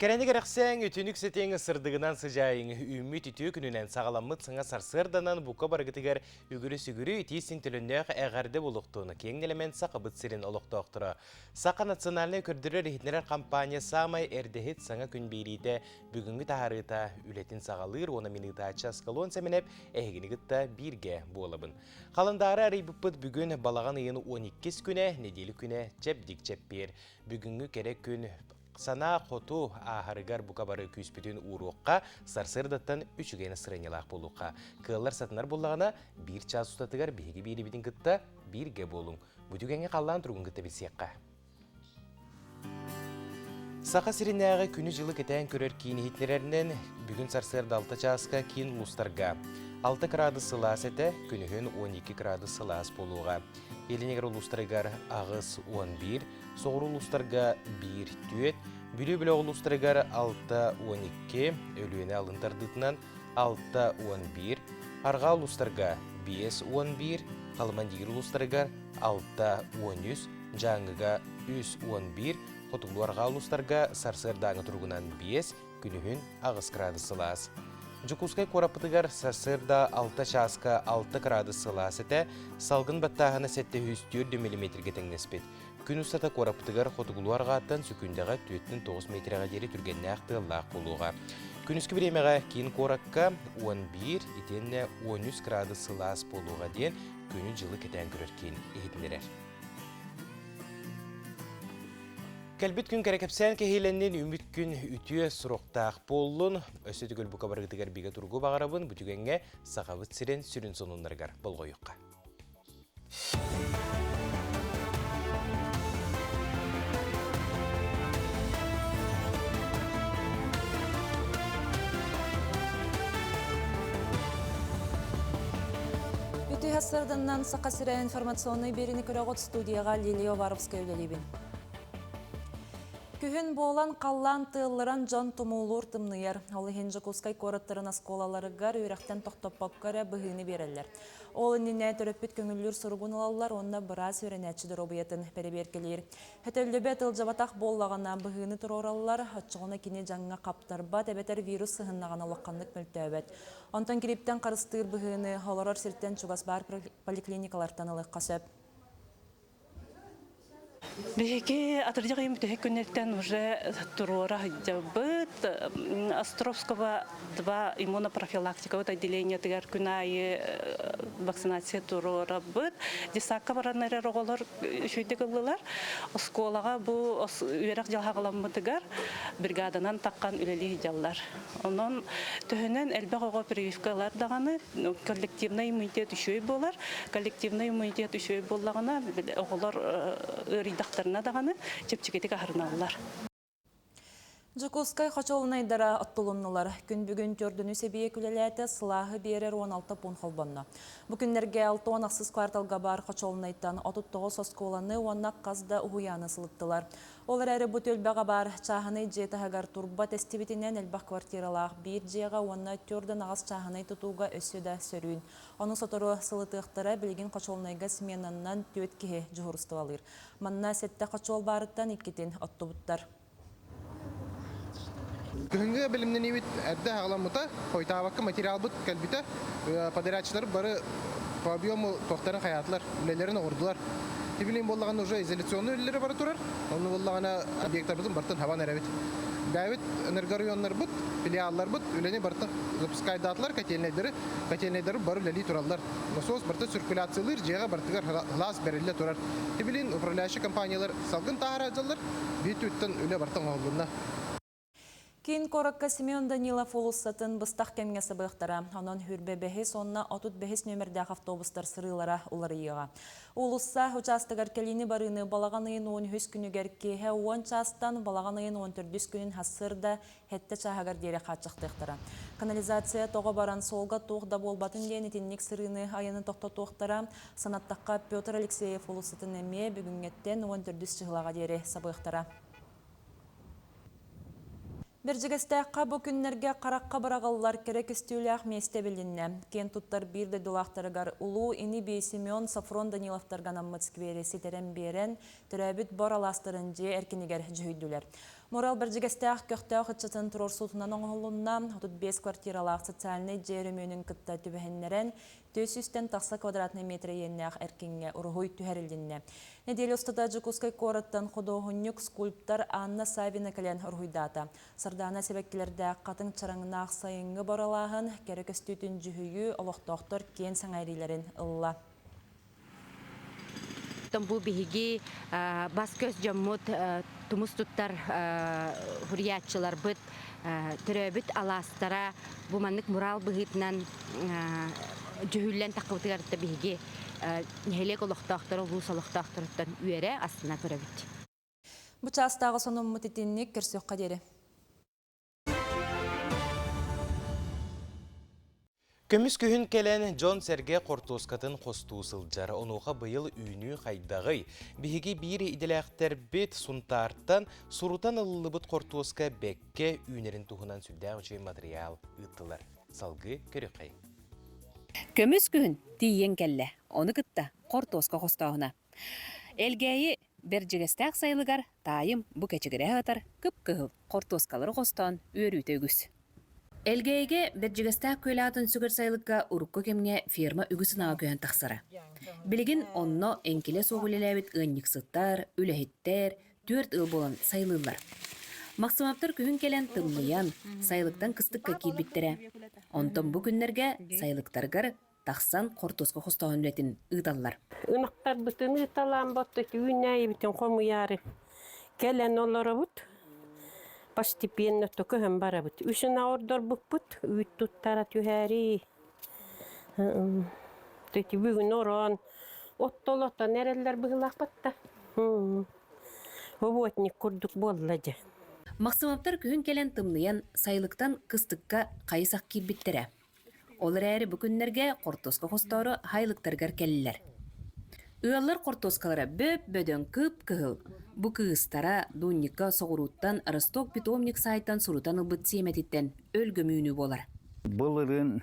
Кэрэни кэрэхсээҥ, үтүнүк сэтиэҥ сырдыгынан сыдьаайыҥ, үүммүт үтүө күнүнэн саҕаламмыт саҥа сарсыарданан бука барыгытыгар үгүрү-сүгүрү итии-сиҥ төлөннөөх эҕэрдэ булуохтун киэҥ нэлэмэн Сахабыт сирин олохтоохторо. Саха национальнай көрдөрөр-иһитиннэрэр компания саамай эрдэһит саҥа күн биэриитэ бүгүҥҥү таһаарыыта үлэтин саҕалыыр уонна мин ыытааччы Аскалон Сэмэнэп эһигини кытта бииргэ буолабын. Халандаары арыйбыппыт бүгүн балаҕан ыйын 12 күнэ, нэдиэлэ күнэ чэбдик чэппиэр. Бүгүҥҥү кэрэ күн Санаа хоту ааһарыгар бука бары күүспүтүн ууруохха, сарсыардаттан үчүгэй настарыанньалаах буолуохха. Кыаллар сатанар буоллаҕына, биир чаас устатыгар биһиги биэрибитин кытта бииргэ буолуҥ. Бу түгэҥҥэ халлаан туругун кытта билсиэххэ. Саха сиринээҕи күнү-дьылы кэтээн көрөр киин иһитиннэрэринэн, бүгүн сарсыарда 6 чааска киин улуустарга 6 кыраадыс сылаас этэ, күнүһүн 12 кыраадыс сылаас буолуоҕа. Илин улуустарыгар 8-11, соҕуруу улуустарга биир түөрт, Бүлүү бөлөх улуустарыгар 6-12, Өлүөнэ алын тардыытынан 6-11, арҕаа улуустарга 5-11, Халымандиир улуустарыгар 6-13, Дьааҥыга 3-11, хотугулуу арҕаа улуустарга сарсыардааҥы туругунан 5, күнүһүн 8 кыраадыс сылаас. Дьокуускай куораппытыгар сарсыарда 6 чааска 6 кыраадыс сылаас этэ, салгын баттааһына 704 миллиметргэ тэҥнэспит. Күн устата куораппытыгар хотугулуу арҕааттан сөкүүндэҕэ 4-9 миэтэрэҕэ диэри түргэннээх тыаллаах буолуоҕа. Күнүскү бириэмэҕэ киин куоракка 11 итиэннэ 13 кыраадыс сылаас буолуоҕа диэн күнү-дьылы кэтээн көрөр киин иһитиннэрэр. Кэлбит күн кэрэ кэпсээн кэһиилэннин, үүммүт күн үтүө суруктаах буоллун. Өссө төгүл бука барыгытыгар бигэ туругу баҕарабын. Бу түгэҥҥэ Сахабыт сирин сүрүн сонуннарыгар болҕойуохха. Үтүө сарданнан Саха сирэ информационнай биэриини көрөҕүт студияҕа Лилия Уваровская үлэлиибин. Күһүн буолан халлаан тыалларан дьон тумуулуур тымныйар. Ол иһин Дьокуускай куораттарын оскуолаларыгар үөрэхтэн тохтоппокко эрэ быһыыны биэрэллэр. Ол иннинэ төрөппүт көҥүллүүр суругун ылаллар уонна быраас үөрэнээччи доруобуйатын бэрэбиэркэлиир. Хөтөллүбэт ылдьабатах буоллаҕына быһыыны туруораллар, оччоҕуна кини дьаҥҥа хаптарбат эбэтэр вирус сыһыннаҕына улаханнык мөлтөөбөт. Онтон грипптэн харыстыыр быһыыны олорор сиртэн чугас баар поликлиникалартан ылыахха сөп. Биһиги атырдьах ыйын бүтэһик күннэриттэн уже туруора сылдьабыт. Островского 2 иммунопрофилактикабыт отделениетыгар күн аайы вакцинация туруорабыт. Детсадка баран эрэр оҕолор үчүгэйдик ыллылар. Оскуолаҕа бу үөрэх дьаһаҕаламмытыгар бригаданан таххан үлэлии сылдьаллар. Онон төһөнөн элбэх оҕо прививка ылар даҕаны коллективнай иммунитет үчүгэй буолар. Коллективнай иммунитет үчүгэй буоллаҕына оҕолор ыарыйдахтарына даҕаны чэпчэкитик аһарыналлар. Дьокуускай хочуолунайдара оттулуннулар. Күн бүгүн төрдүнү сэбиэ күлэлээтэ сылааһы биэрэр 16 пуун холбонно. Бу күннэргэ 68 кварталга баар хочуолунайтан 39 оскуоланы уонна хас да уһуйааны сылыттылар. Ол эрээри бу түөлбэҕэ баар чааһынай дьиэ таһыгар турба тэстибитинэн элбэх квартиралаах биир дьиэҕэ уонна төрдөн аҕыс чааһынай тутууга өссө да сөрүүн. Ону сотору сылытыахтара, билигин хочуолунайга сменаннан түөрт киһи дьуһуурустубалыыр. Манна сэттэ хочуол баарыттан иккитин оттубуттар. Күһүҥҥү бэлэмнэниибит эрдэ аҕаламмыта, хойутаабакка материалбыт кэлбитэ. Подрядчылар бары по объему туохтарын хайаатылар, үлэлэрин оҥордулар. Тибилин буоллаҕына уже изоляционный үлэлэрэ бара турар. Онну буоллаҕына объектарбытын барытын хабан эрэбит. Бэйэбит энергорайоннарбыт, филиалларбыт үлэни барытын запускайдаатылар, котельнайдары, котельнайдары бары үлэлии тураллар. Насос барыта циркуляциялыыр, дьиэҕэ барытыгар сылаас бэриллэ турар. Тибилин управляющай компаниялар салгын таһара дьаллар, биир түттэн үлэ барыта оҥоһуллунна. Киин куоракка Семен Данилов уулуссатын быстах кэмҥэ сабыахтара. Онон хүрбэ бэһис уонна 35 нүөмэрдээх автобустар сырыылара уларыйыаҕа. Уулусса учаастагар кэлиини барыыны балаҕан ыйын 13 күнүгэр киэһэ 10 чаастан балаҕан ыйын 14 күнүн сарсыарда сэттэ чааһыгар диэри хааччахтыахтара. Канализация тоҕо баран суолга туох да буолбатын диэн итинник сырыыны айаны тохтотуохтара. Санаттахха, Петр Алексеев уулуссатын эмиэ бүгүҥҥэттэн 14 чыһылаҕа диэри сабыахтара. Бэрдьигэстээххэ бу күннэргэ харахха быраҕыллар кэрэ көстүүлээх миэстэ билиннэ. Киэн туттар биир дойдулаахтарыгар улуу ини-бии Семен Софрон Даниловтарга анаммыт сквери ситэрэн биэрэн, төрөөбүт бор алаастарын дьиэ эркинигэр дьүһүйдүлэр. Мурал Бэрдьигэстээх көхтөөх ыччатын туруорсуутунан оҥоһулунна. 35 квартиралаах социальнай дьиэ өрөмүөнүн кытта түбэһиннэрэн, 400-тэн тахса квадратнай метр иэннээх эркиҥҥэ уруһуй түһэрилиннэ. Нэдиэлэ устата Дьокуускай куораттан худуоһунньук, скульптор Анна Савина кэлэн уруһуйдаата. Сардаана сибэккилэрдээх хатыҥ чараҥнаах сайыҥҥы боролааһын кэрэ көстүүтүн дьүһүйүү олохтоохтор киэн сэҥээриилэрин ылла. Бу биһиги бас-көс дьоммут тумус туттар хуруйааччыларбыт төрөөбүт алаастара бу маннык мурал быһыытынан дьүһүллэн таххыбытыгар да биһиги нэһилиэк олохтоохторо улуус олохтоохторуттан үөрэ астына көрөбүт. Бу чаастааҕы сонуммут итинник көрсүөххэ диэри. Көмүс күһүн кэлэн, дьон-сэргэ хортуоскатын хостуу сылдьар. Онуоха быйыл үүнүү хайдаҕый? Биһиги биир идэлээхтэрбит Сунтаартан сурутан ылыллыбыт хортуоска бэккэ үүнэрин туһунан сүрдээх үчүгэй матырыйаал ыыттылар. Салгыы көрүөххэйиҥ. Көмүс күһүн тиийэн кэллэ. Ону кытта хортуоска хостооһуна. Элгээйи Бэрдьигэстээх сайылыгар таайым бу кэчигирэһэ ытар кып-кыһыл хортуоскалары хостоон үөрүүтэ үгүс. Элгээйигэ Бэрдьигэстээх күөл аатын сүгэр сайылыкка урукку кэмҥэ ферма үгүс ынаҕа көһөн тахсара. Билигин онно эҥкилэ суох үлэлээбит ыанньыксыттар, үлэһиттэр түөрт ыал буолан сайылыыллар. Максимовтар күһүн кэлэн тымныйан, сайылыктан кыстыкка киирбиттэрэ. Онтон бу күннэргэ сайылыктарыгар тахсан хортуоска хостооһун үлэтин ыыталлар. Ынахтарбытын ыыталаан ботто түүнээйибитин хомуйаары кэлэн олоробут. Постепенно то көһөн барабыт. Үс ынах ордорбуппут, үүт туттара түһээри. Төти бүгүн ороон оттолотон эрэллэр быһылаахпыт да. Работник курдук буолла дьэ. Максимовтар күһүн кэлэн тымныйан, сайылыктан кыстыкка хайысах киирбиттэрэ. Ол эрээри бу күннэргэ хортуоска хостоору аһылыктарыгар кэллилэр. Ыаллар хортуоскалара бөп-бөдөҥ кып-кыһыл. Бу кыыстара Дунника соҕурууттан Росток питомник саайтан сурутан ылбыт сиэмэтиттэн өлгөм үүнүү буолар. Былырыын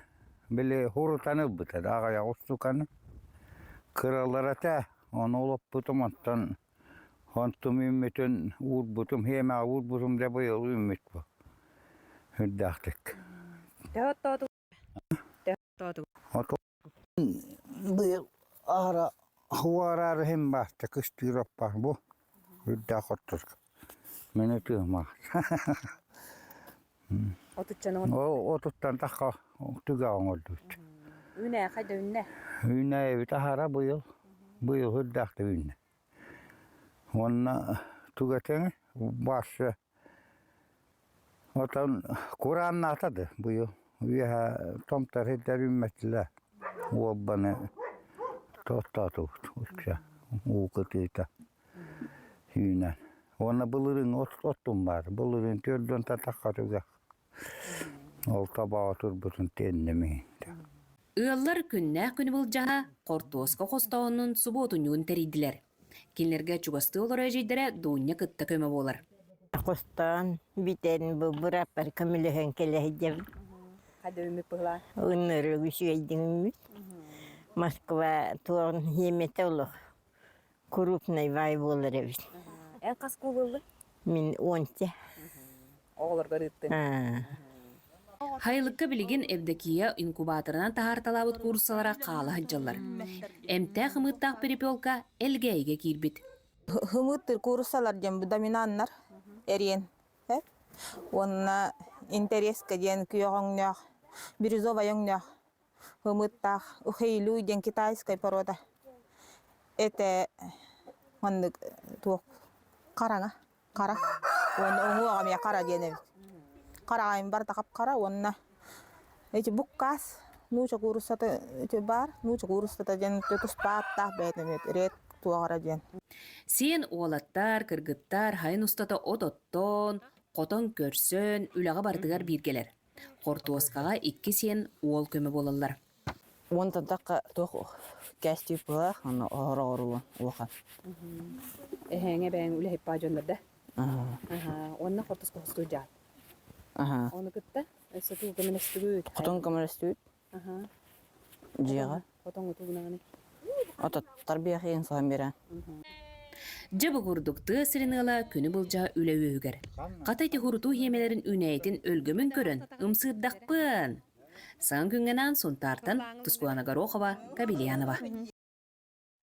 били хурутан ылбыта да аҕыйах устуканы. Кыралар этэ, ону олоппутум оттон онтум үүммүтүн уурбутум, хиэмэҕэ уурбутум да быйыл үүммүт бу. Үрдээхтик. Быйыл аһара хуараары иһин бааста кыстыыр оппар бу. Үрдээх оттурга. Мин ытыамаах. Ол отуттан тахха түгэ оҥордубут. Үүнэ хайда үүннэ? Үүнээйбит аһара быйыл. Быйыл үрдээх үүннэ. Уонна тугэтиҥ баарса отон курааннаата да быйыл үөһэ томтор сирдэр үүммэтилэр уолбаны тохтоотубут ычча уу кытыыта үүнэн уонна былырыын оттум баар былырыын түөрдүөн тахха түгэх ол табаҕа турбутун тиэнним Ыаллар күннээх күнү былдьаһа хортуоска хостоонун субуотунньугун тэрийдилэр. Кинилэргэ чугастыы олорор эдьиийдэрэ Дуунньа кытта көмө буолар. Хостоон бүтэн бу бырааппар көмөлөһөн кэлэ сылдьабын. Хада үмүт быһылаа. Ынырык үчүгэйдик үммүт. Москва туон хиэмэтэ олох крупный баай буолар эбит. Эн хас куулуллуй? Мин уонча. Оҕолорго ыыттыҥ. Хайылыкка билигин Евдокия инкубаторынан таһаарталаабыт кууруссалара хаала сылдьаллар. Эмтээх ымыыттаах перепелка Элгээйигэ киирбит. Ымыыттыр кууруссалар диэн доминаннар эриэн уонна интэриэскэ диэн күөх өҥнөөх, бирюзовай өҥнөөх ымыыттаах ухейлюй диэн китайскай порода. Это маннык туох хараҥа хара уонна уҥуоҕа эмиэ хара диэн эбит. Хараҕайым барыта хап-хара уонна эти буккаас нууча кууруссата ити баар нууча кууруссата диэн туспа ааттаах бэйэтэ эмиэ ред туоҕара диэн. Сиэн уолаттар, кыргыттар сайын устата от оттоон, хотон көрсөн, үлэҕэ барытыгар бииргэлэр. Хортуоскаҕа икки сиэн уол көмө буолаллар. Уонтан тахха туох кээстиир быһах, аны оһороҕоругун улахан. Эһээҥэ бэйэҥ үлэһиппаа дьоннор да? Уонна хортуска хостуу дьаат. Ону кытта өссө туу көмөлөстүгүт. Хотон көмөлөстүбүт. Дьиэҕэ. Хотон утугунаҕыный? Ототтор биэхиин соһон биэрэн. Дьэ бу курдук тыа сирин ыала күнү былдьаһа үлэ үөһүгэр. Хата ити хурутуу хиэмэлэрин үүнээйитин өлгөмүн көрөн ымсыырдахпын. Саҥа күҥҥэ анаан Сунтаартан Тускулана Горохова, Кабельянова.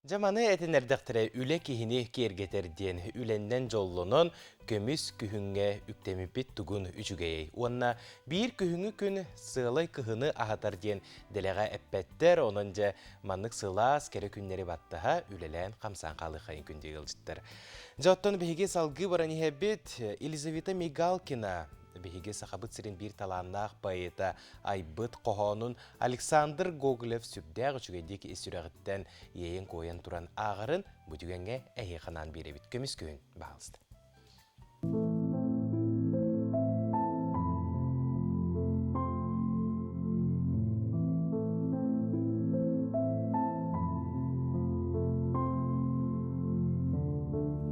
Дьэ маны этин эрдэхтэрэ үлэ киһини киэргэтэр диэн үлэннэн дьоллонон көмүс күһүҥҥэ үктэмиппит тугун үчүгэйэй уонна биир күһүҥҥү күн сыалай кыһыны аһатар диэн дэлэҕэ эппэттэр онон дьэ маннык сылаас кэрэ күннэри баттаһа үлэлээн хамсаан хаалыаххайын күндү ыалдьыттар. Дьэ оттон биһиги салгыы баран иһэбит Елизавета Мигалкина биһиги Сахабыт сирин биир талааннаах поэта айбыт хоһоонун Александр Гоголев сүрдээх үчүгэйдик ис сүрэҕиттэн иэйэн-куойан туран ааҕарын бу түгэҥҥэ эһиэхэ анаан биэрэбит. Көмүс күһүн, баһаалыста.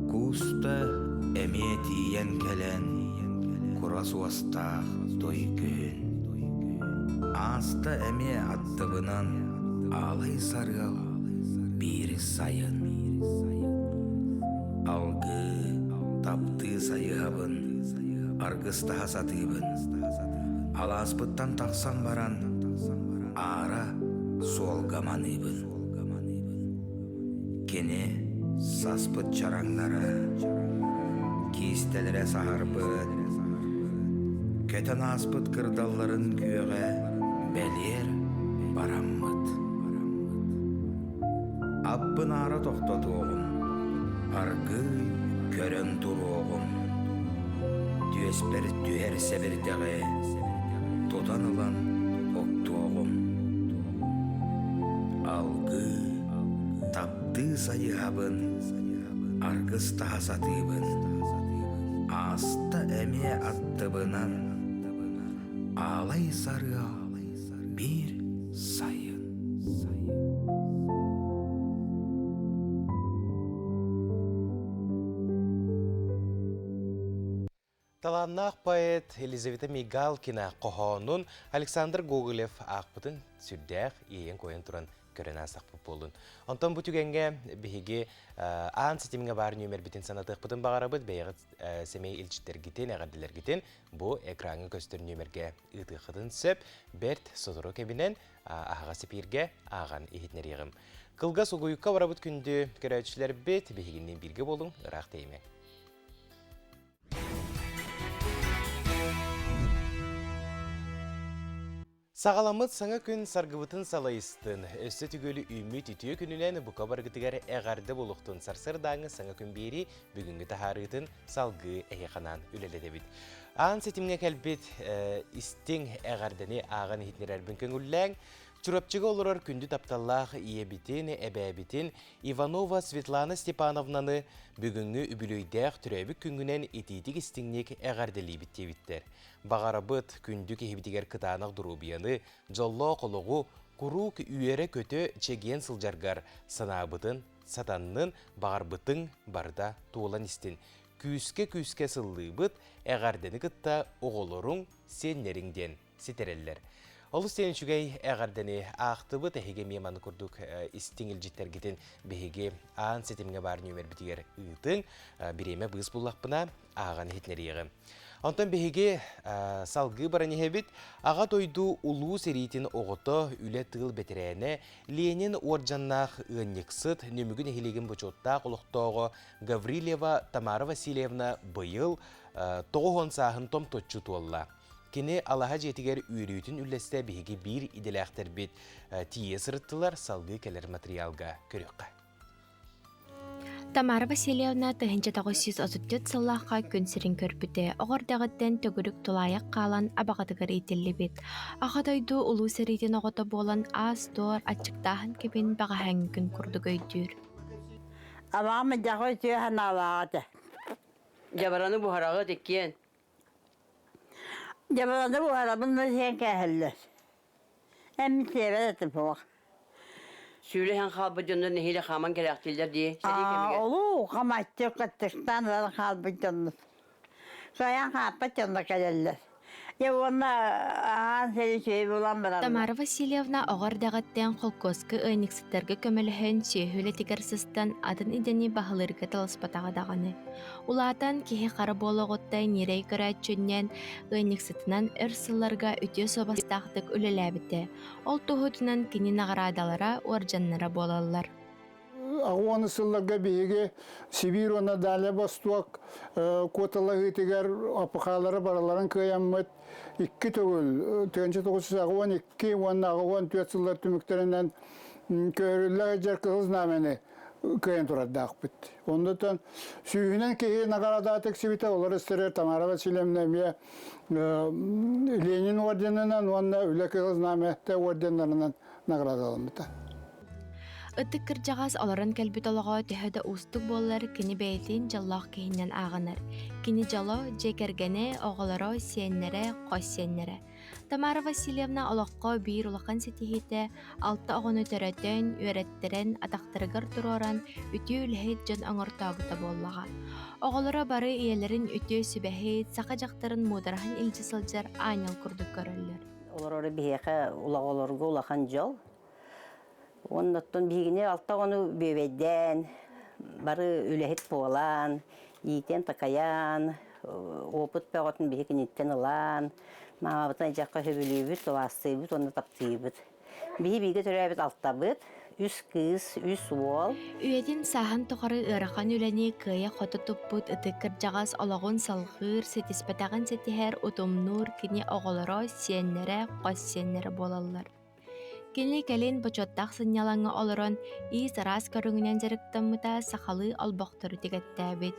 Кууста эмиэ тиийэн кэлэн, кура суостаах той күһүн. Ааста эмиэ аттыбынан аалай сарыал биир сайын. Алгыы, таптыы сайыһабын, аргыстаһа сатыыбын. Алааспыттан тахсан баран, аара суолга маныыбын. Кини саспыт чараҥнара, киистэлэрэ саһарбыт, көтөн ааспыт кырдалларын күөҕэ бэлиэр бараммыт. Аппын аара тохтотуоҕум, аргыый көрөн туруоҕум. Түөспэр түһэр сэбирдэҕи тутан ылан оттуоҕум. Алгыы, таптыы сайыһабын, аргыстаһа сатыыбын. Ааста эмиэ аттыбынан, аалай сарыал биир сайын. Талааннаах поэт Елизавета Мигалкина хоһоонун Александр Гоголев аахпытын сүрдээх иэйэн-куойан туран көрөн аастахпыт буоллун. Онтон бу түгэҥҥэ биһиги аан ситимҥэ баар нүөмэрбитин санатыахпытын баҕарабыт. Бэйэҕит сэмэй илдьиттэргитин, эҕэрдэлэргитин бу экраҥҥа көстөр нүөмэргэ ыытыаххытын сөп. Бэрт сотору кэминэн аһаҕас эпииргэ ааҕан иһитинэриэҕим. Кылгас угуйукка барабыт күндү көрөөччүлэрбит, биһигинниин бииргэ буолуҥ, ыраах тэйимэҥ. Саҕаламмыт саҥа күн саргыбытын салайыстын, өссө түгүөл үүммүт үтүө күнүнэн бука баргытыгар эҕэрдэ буолуохтун сарсыардааҥы саҥа күн биэрии бүгүҥҥү таһаарыытын салгыы эһиэхэ анаан үлэлэтэбит. Аан ситимҥэ кэлбит истиҥ эҕэрдэни ааҕан иһитиннэрэрбин көҥүллээҥ. Чурапчыга олорор күндү тапталлаах ийэбитин, эбээбитин Иванова Светлана Степановнаны бүгүҥҥү үбүлүөйдээх төрөөбүт күҥҥүнэн итиитик-истиҥник эҕэрдэлиибит диэбиттэр. Баҕарабыт күндү киһибитигэр кытаанах доруобуйаны, дьоллоох олоҕу, куруук үөрэ-көтө чэгиэн сылдьаргар санаабытын, сатаннын, баҕарбытыҥ барыта туолан истин. Күүскэ-күүскэ сыллыыбыт, эҕэрдэни кытта оҕолоруҥ, сиэннэриҥ диэн ситэрэллэр. Олус диэн үчүгэй эҕэрдэни аахтыбыт. Эһиги эмиэ маны курдук истиҥ илдьиттэргитин биһиги аан ситимҥэ баар нүөмэрбитигэр ыытыҥ. Бириэмэ быыс буллахпына ааҕан иһитинэриэҕим. Онтон биһиги салгыы баран иһэбит. Аҕа дойду улуу сэриитин оҕото, үлэ-тыыл бэтэрээнэ, Ленин уордьаннаах ыанньыксыт, Нөмүгү нэһилиэгин бочуоттаах олохтооҕо Гаврильева Тамара Васильевна быйыл 90 сааһын томточчу туолла. Кини алаһа дьиэтигэр үөрүүтүн үллэстэ биһиги биир идэлээхтэрбит тиийэ сырыттылар, салгыы кэлэр матырыйаалга көрүөххэ. Тамара Васильевна 1934 сыллаахха күн сирин көрбүтэ, оҕо эрдэҕиттэн төгүрүк тулаайах хаалан абаҕатыгар иитиллибит. Аҕа дойду Улуу сэриитин оҕото буолан аас-туор, аччыктааһын кэмин бэҕэһээҥҥи күн курдук өйдүүр. Абаҕам дьаҕы үтүө санаалаах этэ. Дьабараны буһараҕыт иккиэн. Дьабараны буһарабын да сиэн кээһэллэр. Эммит сиэбэт этим суох. Сүүлэ иһэн хаалбыт дьоннор нэһиилэ хааман кэлээхтииллэр дии. Сэрии кэмигэр. Олуу хамаччы кыттыктаан ылан хаалбыт дьоннор. Сайан хааппат дьоннор кэлэллэр. Дьэ уонна аһаан сири үчүгэй булан бараллар. Тамара Васильевна оҕо эрдэҕиттэн холкуоска ыанньыксыттарга көмөлөһөн сүөһү үлэтигэр сыстан атын идэни баһылыырга таласпатаҕа даҕаны. Улаатан киһи хара буолуоҕуттан ньирэй көрөөччүннэн, ыанньыксытынан өр сылларга үтүө суобастаахтык үлэлээбитэ. Ол туоһутунан кини наҕараадалара, уордьаннара буолаллар. Аҕыс сылларга биһиги Сибиир уонна Дальний Восток куоталаһыытыгар АПХ-лары барыларын кыайаммыт икки төгүл 1982 уонна 84 сыллар түмүктэринэн көһөрүллэ сылдьар Кыһыл Знамяны кыайан турардаахпыт. Оннуттан сүүһүнэн киһи наҕараада тиксибитэ, олор истэригэр Тамара Васильевна эмиэ Ленин орденынан уонна Үлэ Кыһыл Знамя орденнарынан наҕараадаламмыта. Ытык кырдьаҕас олорон кэлбит олоҕо төһө да уустук буоллар, кини бэйэтин дьоллоох киһинэн ааҕынар. Кини дьоло, дьиэ кэргэнэ, оҕолоро, сиэннэрэ, хос сиэннэрэ. Тамара Васильевна олоххо биир улахан ситиһиитэ алта оҕону төрөтөн, үөрэттэрэн, атахтарыгар туруоран, үтүө үлэһит дьон оҥортообута буоллаҕа. Оҕолоро бары ийэлэрин үтүө сүбэһит, саха дьахтарын муудараһын илдьэ сылдьар аанньал курдук көрөллөр. Олорору биһиэхэ оҕолорго улахан дьол. Уонна оттон биһигини алта оҕону бүөбэйдээн, бары үлэһит буолан, иитэн-такайан, опыт бөҕөтүн биһи киниттэн ылан, маамабытын айдьахха сөбүлүүбүт, убаастыыбыт уонна таптыыбыт. Биһи бииргэ төрөөбүт алтабыт, үс кыыс, үс уол. Үйэтин сааһын тухары ыарахан үлэни кыайа-хото туппут ытык кырдьаҕас олоҕун салҕыыр, ситиспэтэҕин ситиһэр, утумнуур кини оҕолоро, сиэннэрэ, хос сиэннэрэ буолаллар. Кини кэлин бочуоттаах сынньалаҥҥа олорон иис араас көрүҥүнэн дьарыктаммыта сахалыы олбохтору тигэттээбит.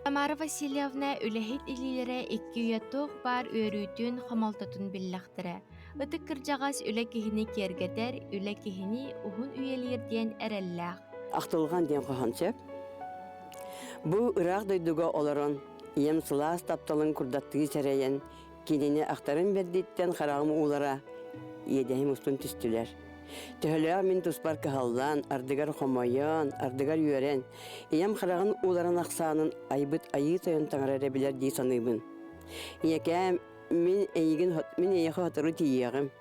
Тамара Васильевна үлэһит илиилэрэ икки үйэ туох баар үөрүүтүн, хомолтотун биллэхтэрэ. Ытык кырдьаҕас үлэ киһини киэргэтэр, үлэ киһини уһун үйэлиир диэн эрэллээх. Ахтылҕан диэн хоһоон сөп. Бу ыраах дойдуга олорон, ийэм сылаас тапталын курдаттыы сэрэйэн, Кинини ахтарым бэрдиттэн хараҕым уулара иэдэһим устун түстүлэр. Төһөлөөх мин туспар кыһаллан, ардыгар хомойон, ардыгар үөрэн, ийэм хараҕын ууларын ахсаанын айбыт айыы тойон таҥара эрэ билэр дии саныыбын. Ийэкээм, мин эйигин мин эйиэхэ сотору тиийиэҕим.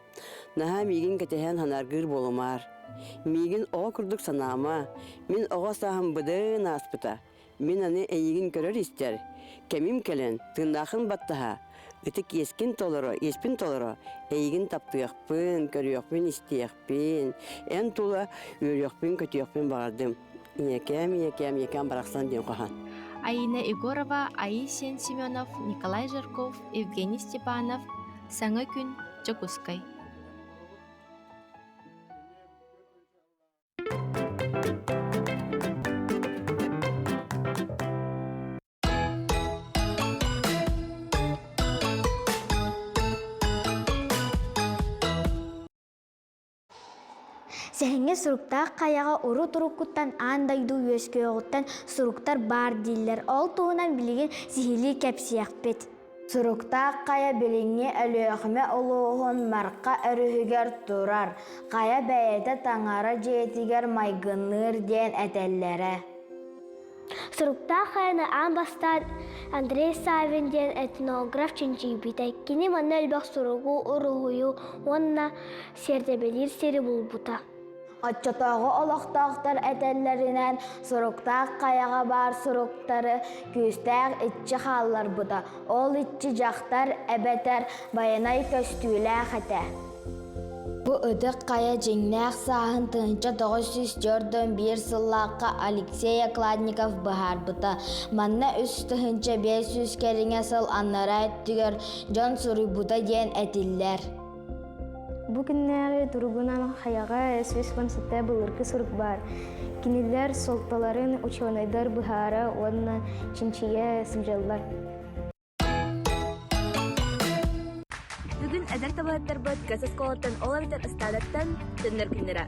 Наһаа миигин кэтэһэн санааргыыр буолумаар. Миигин оҕо курдук санаама. Мин оҕо сааһым быдан ааспыта. Мин аны эйигин көрөр-истэр, кэмим кэлэн, тыыннааххын баттаһа, ытык иэскин толоро, иэспин толоро, эйигин таптыахпын, көрүөхпүн-истиэхпин, эн тула үөрүөхпүн-көтүөхпүн баҕардым. Ийэкээм, ийэкээм, ийэкээм барахсан диэн хоһоон. Аина Егорова, Аисиан Семенов, Николай Жарков, Евгений Степанов, Саҥа күн, Дьокуускай. Сэһэҥҥэ суруктаах хайаҕа урут-уруккуттан аан дойду үөскүөҕүттэн суруктар баар дииллэр. Ол туһунан билигин сиһилии кэпсиэхпит. Суруктаах хайа билиҥҥи Өлүөхүмэ улууһун Марха өрүһүгэр турар, хайа бэйэтэ таҥара дьиэтигэр майгынныыр диэн этэллэрэ. Суруктаах хайаны аан бастаан Андрей Савин диэн этнограф чинчийбитэ. Кини манна элбэх суругу, уруһуйу уонна сиэртибэлиир сири булбута. Оччотооҕу олохтоохтор этэллэринэн, суруктаах хайаҕа баар суруктары күүстээх иччи хаалларбыта. Ол иччи дьахтар эбэтэр байанай көстүүлээх этэ. Бу ытык хайа дьиҥнээх сааһын 1941 сыллаахха Алексей Окладников быһаарбыта. Манна 3500 кэриҥэ сыл анараа өттүгэр дьон суруйбута диэн этиллэр. Бу күннээҕи туругунан хайаҕа 117 былыргы сурук баар. Кинилэр суолталарын учуонайдар быһаара уонна чинчийэ сылдьаллар. Бүгүн эдэр табаһыттарбыт көс оскуолаттан ол эбэтэр ыстаадаттан төннөр күннэрэ.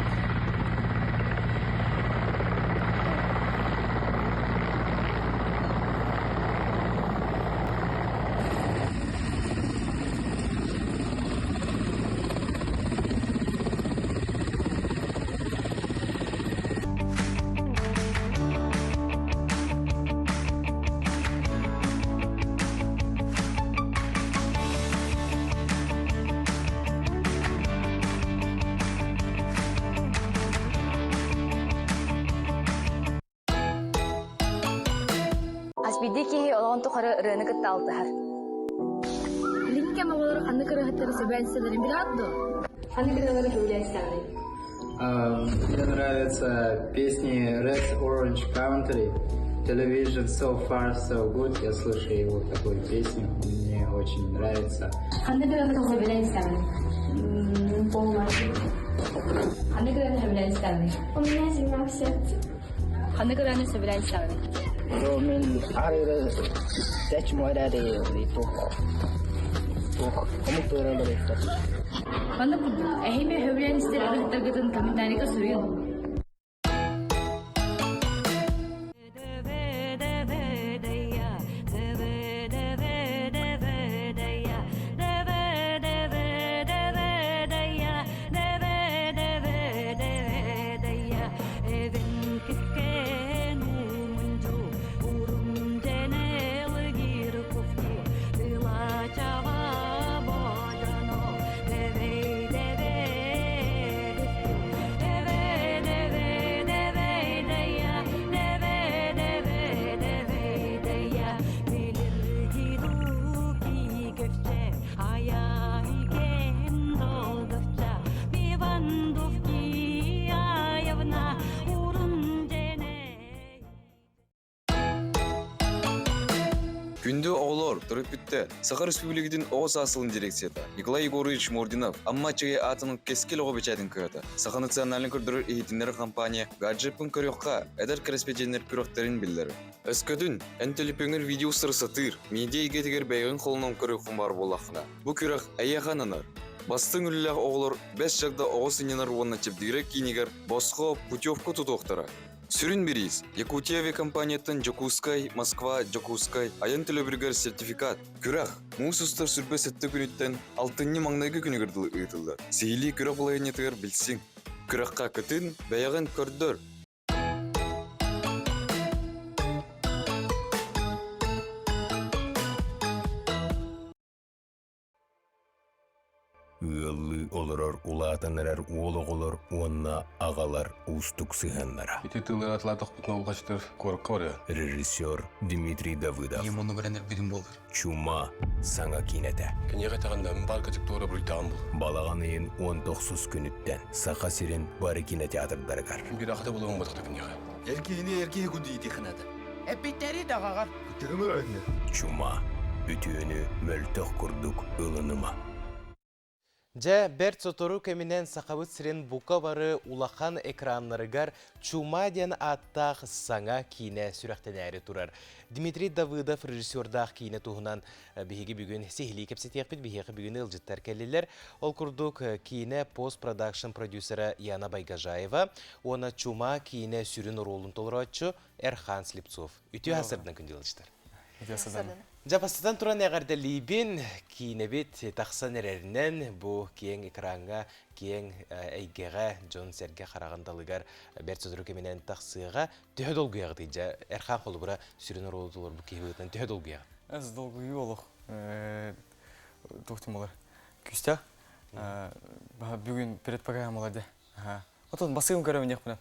Биирдии киһи олоҕун тухары ырыаны кытта алтыһар. Билиҥҥи кэм оҕолор ханнык ырыаһыттары сөбүлээн истэллэрин билэҕит дуо? Ханнык ырыалары сөбүлээн истэҕиний? Мне нравятся песни Red Orange Country, Television So Far So Good. Я слушаю его такую песню, мне очень нравится. Ханнык ырыаны сөбүлээн истэҕиний? Ханнык ырыаны сөбүлээн истэҕиний? У меня зима в сердце. Ханнык ырыаны сөбүлээн истэҕиний? Мен арыыры сәч муэрээри туох туох омук ырыалары Маннык курдук, эһиги сөбүлээн истэр ырыһыттаргытын комментарийга суруйуҥ. Күндү оҕолор, төрөппүттэр, Саха Республикатын оҕо саас сылын дирекцията Николай Егорович Мординов Амма Аччыгый аатынан Кэскил оҕо бэчээтин кыһата, Саха национальнай көрдөрөр иһитиннэрэр компания гаджеппын көрүөххэ, эдэр кэрэспэдьиэннэр күрэхтэрин биллэрэр. Өскөтүн, эн төлөпүөҥҥэр видео устары сатыыр, медиа эйгэтигэр бэйэҕин холонон көрүөххүн баар буоллаххына, бу күрэх эйиэхэ ананар. Бастыҥ үлэлээх оҕолор Бэс Чагда оҕо сынньанар уонна чэбдигирэр киинигэр босхо путевка тутуохтара. Сүрүн бириис Якутия авиакомпанияттан Дьокуускай, Москва, Дьокуускай айан төлөбүрүгэр сертификат. Күрэх муус устар 27 күнүттэн алтынньы маҥнайгы күнүгэр дылы ыытыллар. Сиһилии күрэх балаһыанньатыгар билсиҥ. Күрэххэ кытын, бэйэҕин көрдөр! Ыаллыы олорор улаатан эрэр уол оҕолор уонна аҕалар уустук сыһыаннара. Ити тылы атлаатахпытына улгачтар куоракка барыа. Режиссер Дмитрий Давыдов. Ийэм оннугар эрбитим буолар. Чума саҥа киинэтэ. Киниэхэ этэҕин баар кытыктуора буруйдааҕым бул. Балаҕан ыйын 19 күнүттэн Саха сирин бары кинотеатрдарыгар. Биир ахата булуон батахта киниэхэ. Эркиһини эркиһи күндүйдихинада. Эппиттэри даҕаҕар. Чума үтүөнү мөлтөх курдук ылыныма. Дьэ, бэрт сотору кэминэн Сахабыт сирин бука бары улахан экраннарыгар Чума диэн ааттаах саҥа киинэ сүрэхтэнээри турар. Дмитрий Давыдов режиссердаах киинэ туһунан биһиги бүгүн сиһилии кэпсэтиэхпит. Биһиэхэ бүгүн ыалдьыттар кэллилэр. Ол курдук, киинэ постпродакшн продюсера Яна Байгажаева уонна Чума киинэ сүрүн оруолун толорооччу Эрхан Слепцов. Үтүө сарсыардан күндү ыалдьыттар. Үтүө сарсыардан. Дьэ, бастатан туран эҕэрдэлиибин. Киинэбит тахсан эрэринэн бу киэҥ экраҥҥа, киэҥ эйгэҕэ, дьон-сэргэ хараҕын далыгар бэрт сотору кэминэн тахсыаҕа. Төһө долгуйаҕытый дьэ? Эрхан холобура сүрүн оруолу толорбут киһи быһыытынан төһө долгуйаҕыт? Эс долгуйуу олох туох болар күүстээх. Бүгүн предполагаем молодец. Отон басыым көрөмүн диэхпинэн.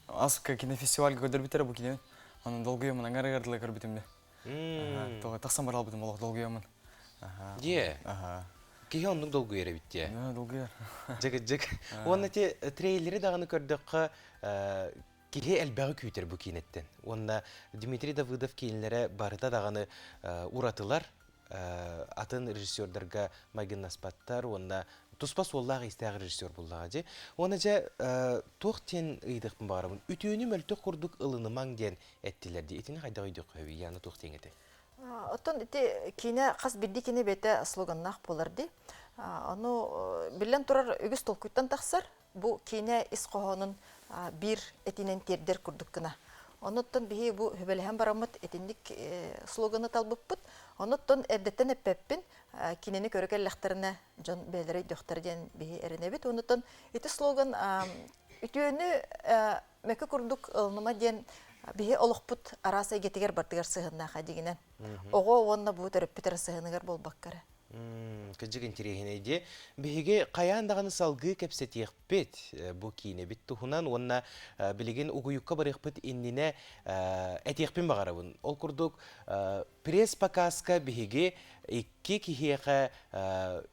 Аска кинофестивальга көрдөрбүттэрэ бу кинини. Онон долгуйаммын аҥарыгар дылы көрбүтүм де. Тоҕо тахсан баралбытым олох долгуйаммын. Дьиэ. Киһи оннук долгуйар эбит дии. Долгуйар. Дьык-дьык. Уонна ти трейлери даҕаны көрдөххө киһи элбэҕи күүтэр бу киинэттэн. Уонна Дмитрий Давыдов киинэлэрэ барыта даҕаны уратылар, атын режиссердарга майгыннаспаттар уонна туспа суоллаах-иистээх режиссер буллаҕа дии. Уонна дьэ туох диэн ыйытыахпын баҕарабын, үтүөнү мөлтөх курдук ылынымаҥ диэн эттилэр дии. Итини хайдах өйдүөххэ сөбүй, Яна туох диэҥ этэй? Оттон ити киинэ хас биирдии киинэ бэйэтэ слоганнаах буолар дии. Ону биллэн турар үгүс толкуйтан тахсар. Бу киинэ ис хоһоонун биир этинэн тиэрдэр курдук гына. Онуттан биһи бу хүбэлэһэн бараммыт итинник слоганы талбыппыт. Онуттан эрдэттэн эппэппин, кинини көрө кэллэхтэринэ дьон бэйэлэрэ өйдөхтөр диэн биһи эрэнэбит. Онуттан ити слоган үтүөнү мөкү курдук ылыныма диэн биһи олохпут араас эйгэтигэр бардыгар сыһыннаах дигинэн. Оҕо уонна бу төрөппүт эрэ сыһыныгар буолбакка эрэ. Кырдьык интэриэһинэй дии. Биһиги хайаан даҕаны салгыы кэпсэтиэхпит бу киинэбит туһунан уонна билигин угуйукка барыахпыт иннинэ этиэхпин баҕарабын. Ол курдук пресс-показка биһиги икки киһиэхэ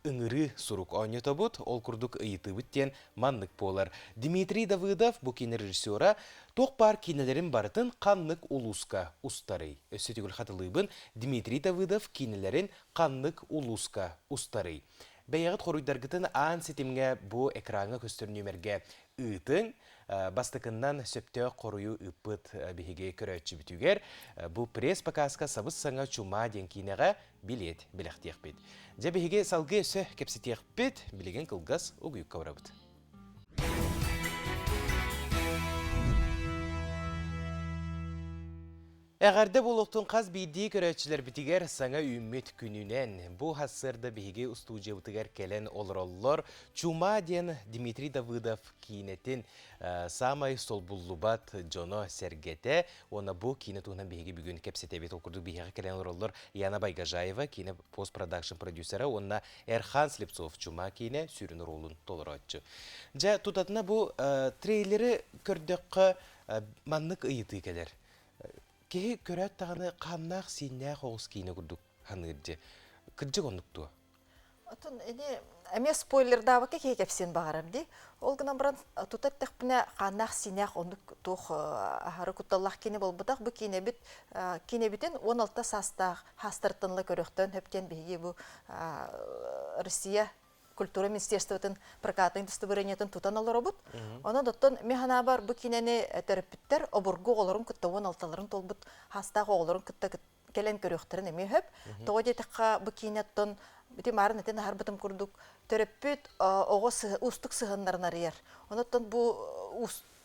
ыҥырыы сурук оонньотобут, ол курдук ыйытыыбыт диэн маннык буолар. Дмитрий Давыдов бу киинэ режиссера туох баар киинэлэрин барытын ханнык улууска устарый? Өссө төгүл хатылыыбын, Дмитрий Давыдов киинэлэрин ханнык улууска устарый? Бэйэҕит хоруйдаргытын аан ситимҥэ бу экраҥҥа көстөр нүөмэргэ ыытыҥ. Бастакыннан сөптөөх хоруйу ыыппыт биһиги көрөөччүбүтүгэр бу пресс-показка сабыс-саҥа Чума диэн киинэҕэ билиэт бэлэхтиэхпит. Дьэ биһиги салгыы өссө кэпсэтиэхпит, билигин кылгас угуйукка барабыт. Эҕэрдэ буолуохтун хас биирдии көрөөччүлэрбитигэр саҥа үүммүт күнүнэн. Бу сарсыарда биһиги устуудьуйабытыгар кэлэн олороллор Чума диэн Дмитрий Давыдов киинэтин саамай солбуллубат дьоно-сэргэтэ уонна бу киинэ туһунан биһиги бүгүн кэпсэтэбит. Ол курдук биһиэхэ кэлэн олороллор Яна Байгажаева, киинэ постпродакшн продюсера уонна Эрхан Слепцов Чума киинэ сүрүн оруолун толорооччу. Дьэ, тутатына бу трейлери көрдөххө маннык ыйытыы кэлэр. Киһи көрөөт даҕаны хааннаах-сииннээх оҕус киинэ курдук саныыр дьэ. Кырдьык оннук дуо? Отон ини эмиэ спойлердаабакка киһи кэпсиэн баҕарар дии. Ол гынан баран тута эттэхпинэ хааннаах-сииннээх оннук туох аһары кутталлаах киинэ буолбатах. Бу киинэбит киинэбитин 16 саастаах хаастартан ыла көрүөхтэн сөп диэн биһиги бу Россия культура министерствотын прокатный удостоверениетын тутан олоробут. Онон оттон мин санаабар бу киинэни төрөппүттэр обургу оҕолорун кытта 16-ларын толбут хаастаах оҕолорун кытта кэлэн көрүөхтэрин эмиэ сөп. Тоҕо диэтэххэ бу киинэ оттон ити маарын этин аһарбытым курдук төрөппүт оҕо уустук сыһыаннарын арыйар. Онон бу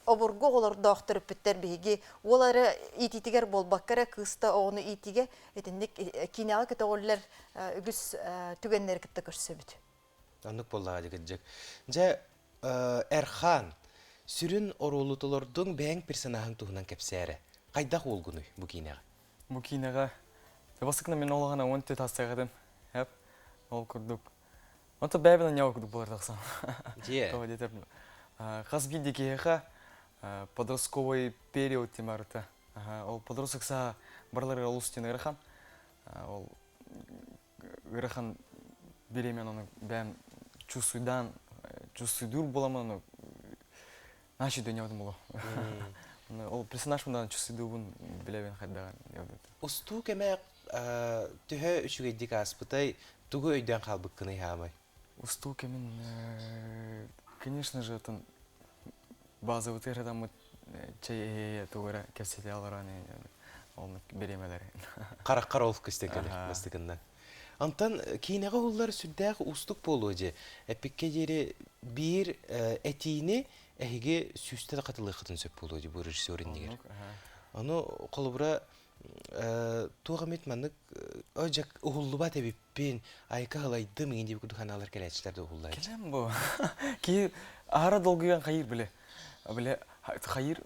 обургу оҕолордоох төрөппүттэр биһиги уол эрэ иитиитигэр буолбакка эрэ кыыс да оҕону иитиигэ итинник киинэҕэ көтөҕүллэр үгүс түгэннэри кытта көрсөбүт. Оннук буоллаҕа дьэ кырдьык. Дьэ, Эрхан, сүрүн оруолу толордуҥ бэйэҥ персонаһыҥ туһунан кэпсээ эрэ. Хайдах уолгунуй бу киинэҕэ? Бу киинэҕэ бастакынан мин олоҕuna 14 тастаах этим. Эп. Ол курдук Онто бэйэбин анньаҕа курдук буолар тахсан. Дьиэ. Тоҕо диэтэр, хас биирдии киһиэхэ подростковый период диэн барыта. Ол подросток саа барыларыгар олус диэн ыарахан. Ол ыарахан бириэмэн ону бэйэм чувствуйдаан, чувствуйдуур буоламмын ону наачы дөньөбүтүм боло. Ол персонаж мундан чувствуйдуубун билэбин хайдаҕын. Устуу кэмэ төһө үчүгэйдик ааспытай, тугу өйдөөн хаалбыккыный хаамай? Устуу кэмин, конечно же, отон базовый ырытаммыт чэй тугу эрэ кэпсэтэ олорон ол бириэмэлэр. Хараххар ол көстөн кэлэр бастакыннан. Онтон киинэҕэ уһуллар сүрдээх уустук буолуо дьэ. Эппиккэ диэри биир этиини эһиги сүүстэ да хатылыаххытын сөп буолуо дии бу режиссер иннигэр. Ону холобура туох эмит маннык дьэ уһуллубат эбиппин, айка ылайдым иҥин диэбит курдук санаалар кэлээччилэр да уһуллааччы. Кэлэн бу. Киһи аһара долгуйан хайыр биле. Биле хайыр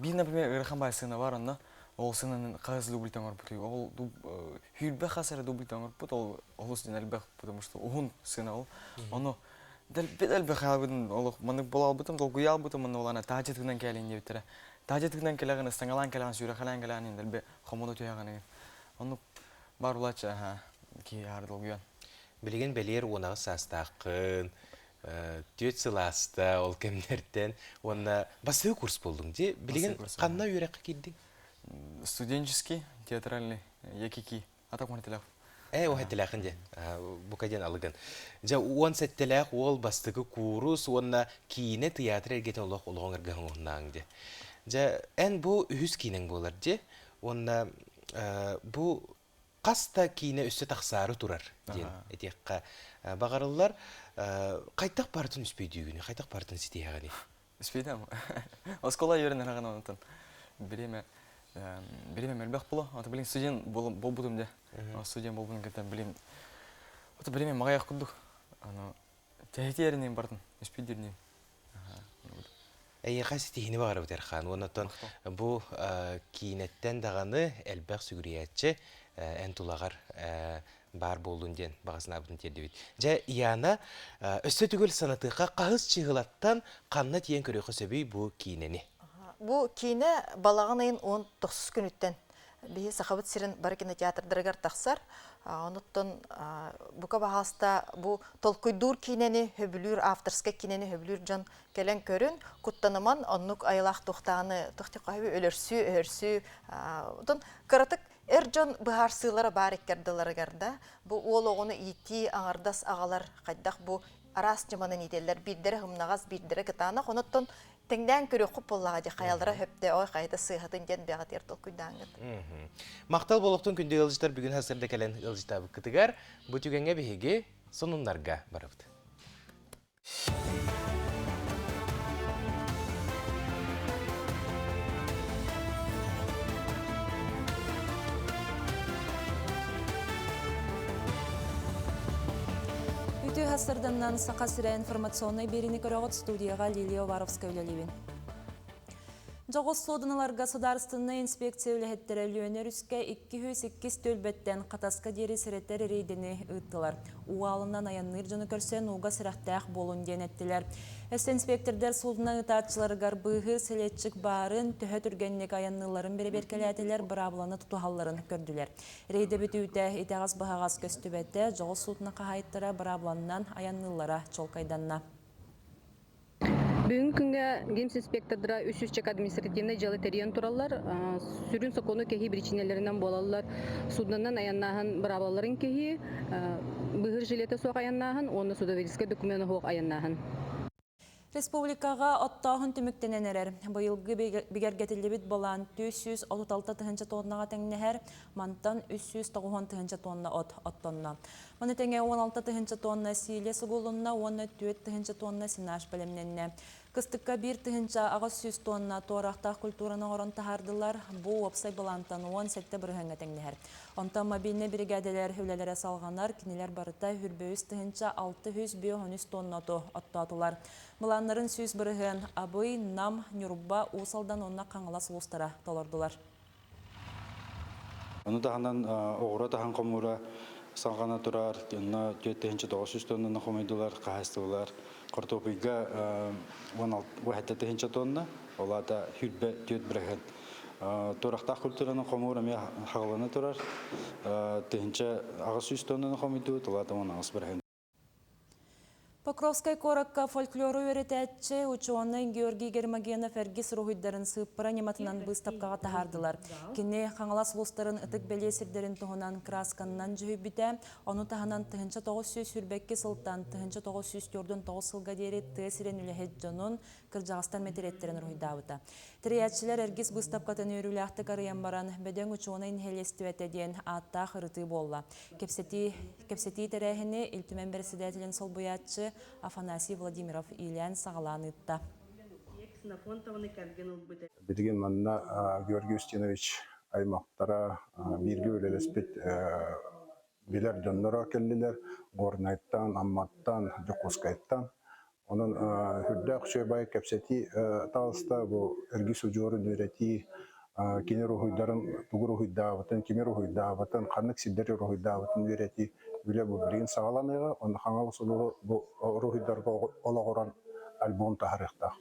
биир например ыарахан баай сыана бар онно ол сыананы хас дубль оҥорбутуй ол сүүрбэ хас эрэ дубль оҥорбут ол олус диэн элбэх потому что уһун сыана ол ону дэлби дэлби хаалбытым олох маннык буола албытым долгуйа албытым онно улаана таһдьа тыынан кээлин диэбиттэрэ таһдьа тыынан кэлэҕин ыстаҥалаан кэлэҕин сүүрэхэлээн кэлэҕин дэлби хомуна түһэҕин оннук баар булааччы аха киһи аһары долгуйан Билигин бэлиэр 18 саастааххын, түөрт сыл ааста ол кэмнэртэн уонна бастакы курс буоллуҥ дии. Билигин ханна үөрэххэ киирдиҥ? Студенческий, театральный, Якики. Атак уон Ээ, уон сэтtelээхин дьэ. Бука диэн алыгын. Дьэ, уон сэттэлээх уол бастакы куурус уонна киинэ тыйаатыр эргэтин олох олоҕуҥ эргэ оҥоһуннааҥ дьэ. Дьэ, эн бу үһүс киинэҥ буолар дьэ. Уонна бу хас да киинэ өссө тахсаары турар диэн этиэххэ баҕарыллар. Хайдах барытын үспүйдүүгүнүй, хайдах барытын ситиһэҕиний? Үспүйдам. Оскуола үөрэнэр аҕын онтон бириэмэ бириэмэ мөлбөх буоло. Ото билин студент болбутум де. Студент болбутум кытта билин ото бириэмэ маҕайах курдук. Аны тэһитиэринин бартын үспүйдүрнин. Эйиэхэ ситиһини баҕарабыт Эрхан. Уонна бу киинэттэн даҕаны элбэх сүгүрүйээччи эн тулаҕар. баар буоллун диэн баҕа санаабытын тиэрдибит. Дьэ, Яна, өссө төгүл санатыахха хаһыс чыһылаттан ханна тиийэн көрүөххэ сөбүй бу киинэни? Бу киинэ балаҕан ыйын 19 күнүттэн биһи Сахабыт сирин бары кинотеатрдарыгар тахсар. Онуттан бука баһааста бу толкуйдуур киинэни хөбүлүүр, авторскай киинэни хөбүлүүр дьон кэлэн көрүн, куттаныман оннук айылаах туохтааны тохтихаһы өлөрсүү, өһөрсүү, отон кыратык эр дьон быһаарсыылара баар иккардыларыгар да бу уол оҕону иитии аҥардас аҕалар хайдах бу араас ньыманан иитэллэр биирдэрэ һымнаҕас биирдэрэ кытаанах онуттан тэҥнээн көрүөххүт буоллаҕа дии хайалара хөптө ой хайата сыыһатын диэн бэҕэтигэр толкуйдааҥҥыт. Махтал буолуохтун күндү ыалдьыттар бүгүн сарсыарда кэлэн ыалдьытаабыккытыгар бу түгэҥҥэ биһиги сонуннарга барабыт. Үтүө сарданнан Саха сирэ информационнай биэриини көрөҕүт студияҕа Лилия Уваровская үлэлиибин. Дьоҕус суодуналарга судаарыстыбаннай инспекция үлэһиттэрэ Өлүөнэ өрүскэ 202 түөлбэттэн Хатаска диэри сэрэтэр рейдэни ыыттылар. Уу аалынан айанныыр дьону көрсөн ууга сэрэхтээх буолун диэн эттилэр. Өссө инспектордар суудуна ыытааччыларыгар быыһыыр сэлиэччик баарын, төһө түргэнник айанныылларын бэрэбиэркэлээтилэр, быраабыланы тутуһалларын көрдүлэр. Рейдэ бүтүүтэ итэҕэс-быһаҕас көстүбэтэ, дьоҕус суудуна хаһаайыттара быраабыланнан айанныыллара чуолкайданна. Бүгүҥҥү күҥҥэ ГИМС инспектордара 300 административнай дьыала тэрийэн тураллар. Сүрүн сокуону кэһии биричиинэлэринэн буолаллар. Суднанан айаннааһын быраабылаларын кэһии, быыһыыр жилета суох айаннааһын уонна судоведическай докумена суох айаннааһын. Республикаҕа оттооһун түмүктэнэн эрэр. Быйылгы бигэргэтиллибит былаан 436 тыһыынча тоннаҕа тэҥнэһэр, мантан 390 тыһыынча тонна от оттонно. Маны тэҥэ 16 тыһыынча тонна сиилэ сугулунна уонна 4 тыһыынча тонна сенаж бэлэмнэннэ. Кыстыкка 1 тыһыынча 800 тонна туораахтаах культураны оҥорон таһаардылар. Бу уопсай былаантан 17 бырыһыаҥҥа тэҥнэһэр. Онтон мобильнай биригээдэлэр үлэлэрэ салҕанар, кинилэр барыта 23 тыһыынча 653 тонна оту оттоотулар. Былааннарын 100 бырыһыан Абый, Нам, Ньурба, Уус Алдан уонна Хаҥалас улуустара толордулар. Ону таһынан оҕуруот аһын хомуура салҕана турар, онно 4900 тоннаны хомуйдулар, хаһаайыстыбалар. Хортуопуйга 17 тыһыынча тонна, ол аата 24 бырыһыан. Туорахтаах культураны хомуур эмиэ хаҕылана турар, 1800 тоннаны хомуйдубут, ол аата 18 бырыһыан. Покровскай куоракка фольклору үөрэтээччи, учуонай Георгий Гермогенов эргис уруһуйдарын сыыппара ньыматынан быыстапкаҕа таһаардылар. Кини Хаҥалас улуустарын ытык бэлиэ сирдэрин туһунан кыраасканнан дьүһүйбүтэ, ону таһынан 1922 сылтан 1949 сылга диэри тыа сирин үлэһит дьонун, кырдьаҕастар мэтириэттэрин уруһуйдаабыта. Тэрийээччилэр Эргис быыстапкатын үөрүүлээхтик арыйан баран, бөдөҥ учуонай нэһилиэстибэтэ диэн ааттаах ырытыы буолла. Кэпсэтии, кэпсэтии тэрээһини Ил Түмэн бэрэссэдээтэлин солбуйааччы Афанасий Владимиров иилээн-саҕалаан ыытта. Билигин манна Георгий Устинович аймахтара бииргэ үлэлэспит билэр дьонноро кэллилэр Горнайтан, Амматтан, Дьокуускайтан. Онон сүрдээх үчүгэй кэпсэтии таҕыста. Бу эргис удьуорун үөрэтии, кини уруһуйдарын тугу уруһуйдаабытын, кими уруһуйдаабытын, ханнык сирдэри уруһуйдаабытын үөрэтии үлэ бу билигин саҕаланыаҕа. Онно Хаҥалас улууһу бу уруһуйдарга олоҕуран альбом таһаарыахтаах.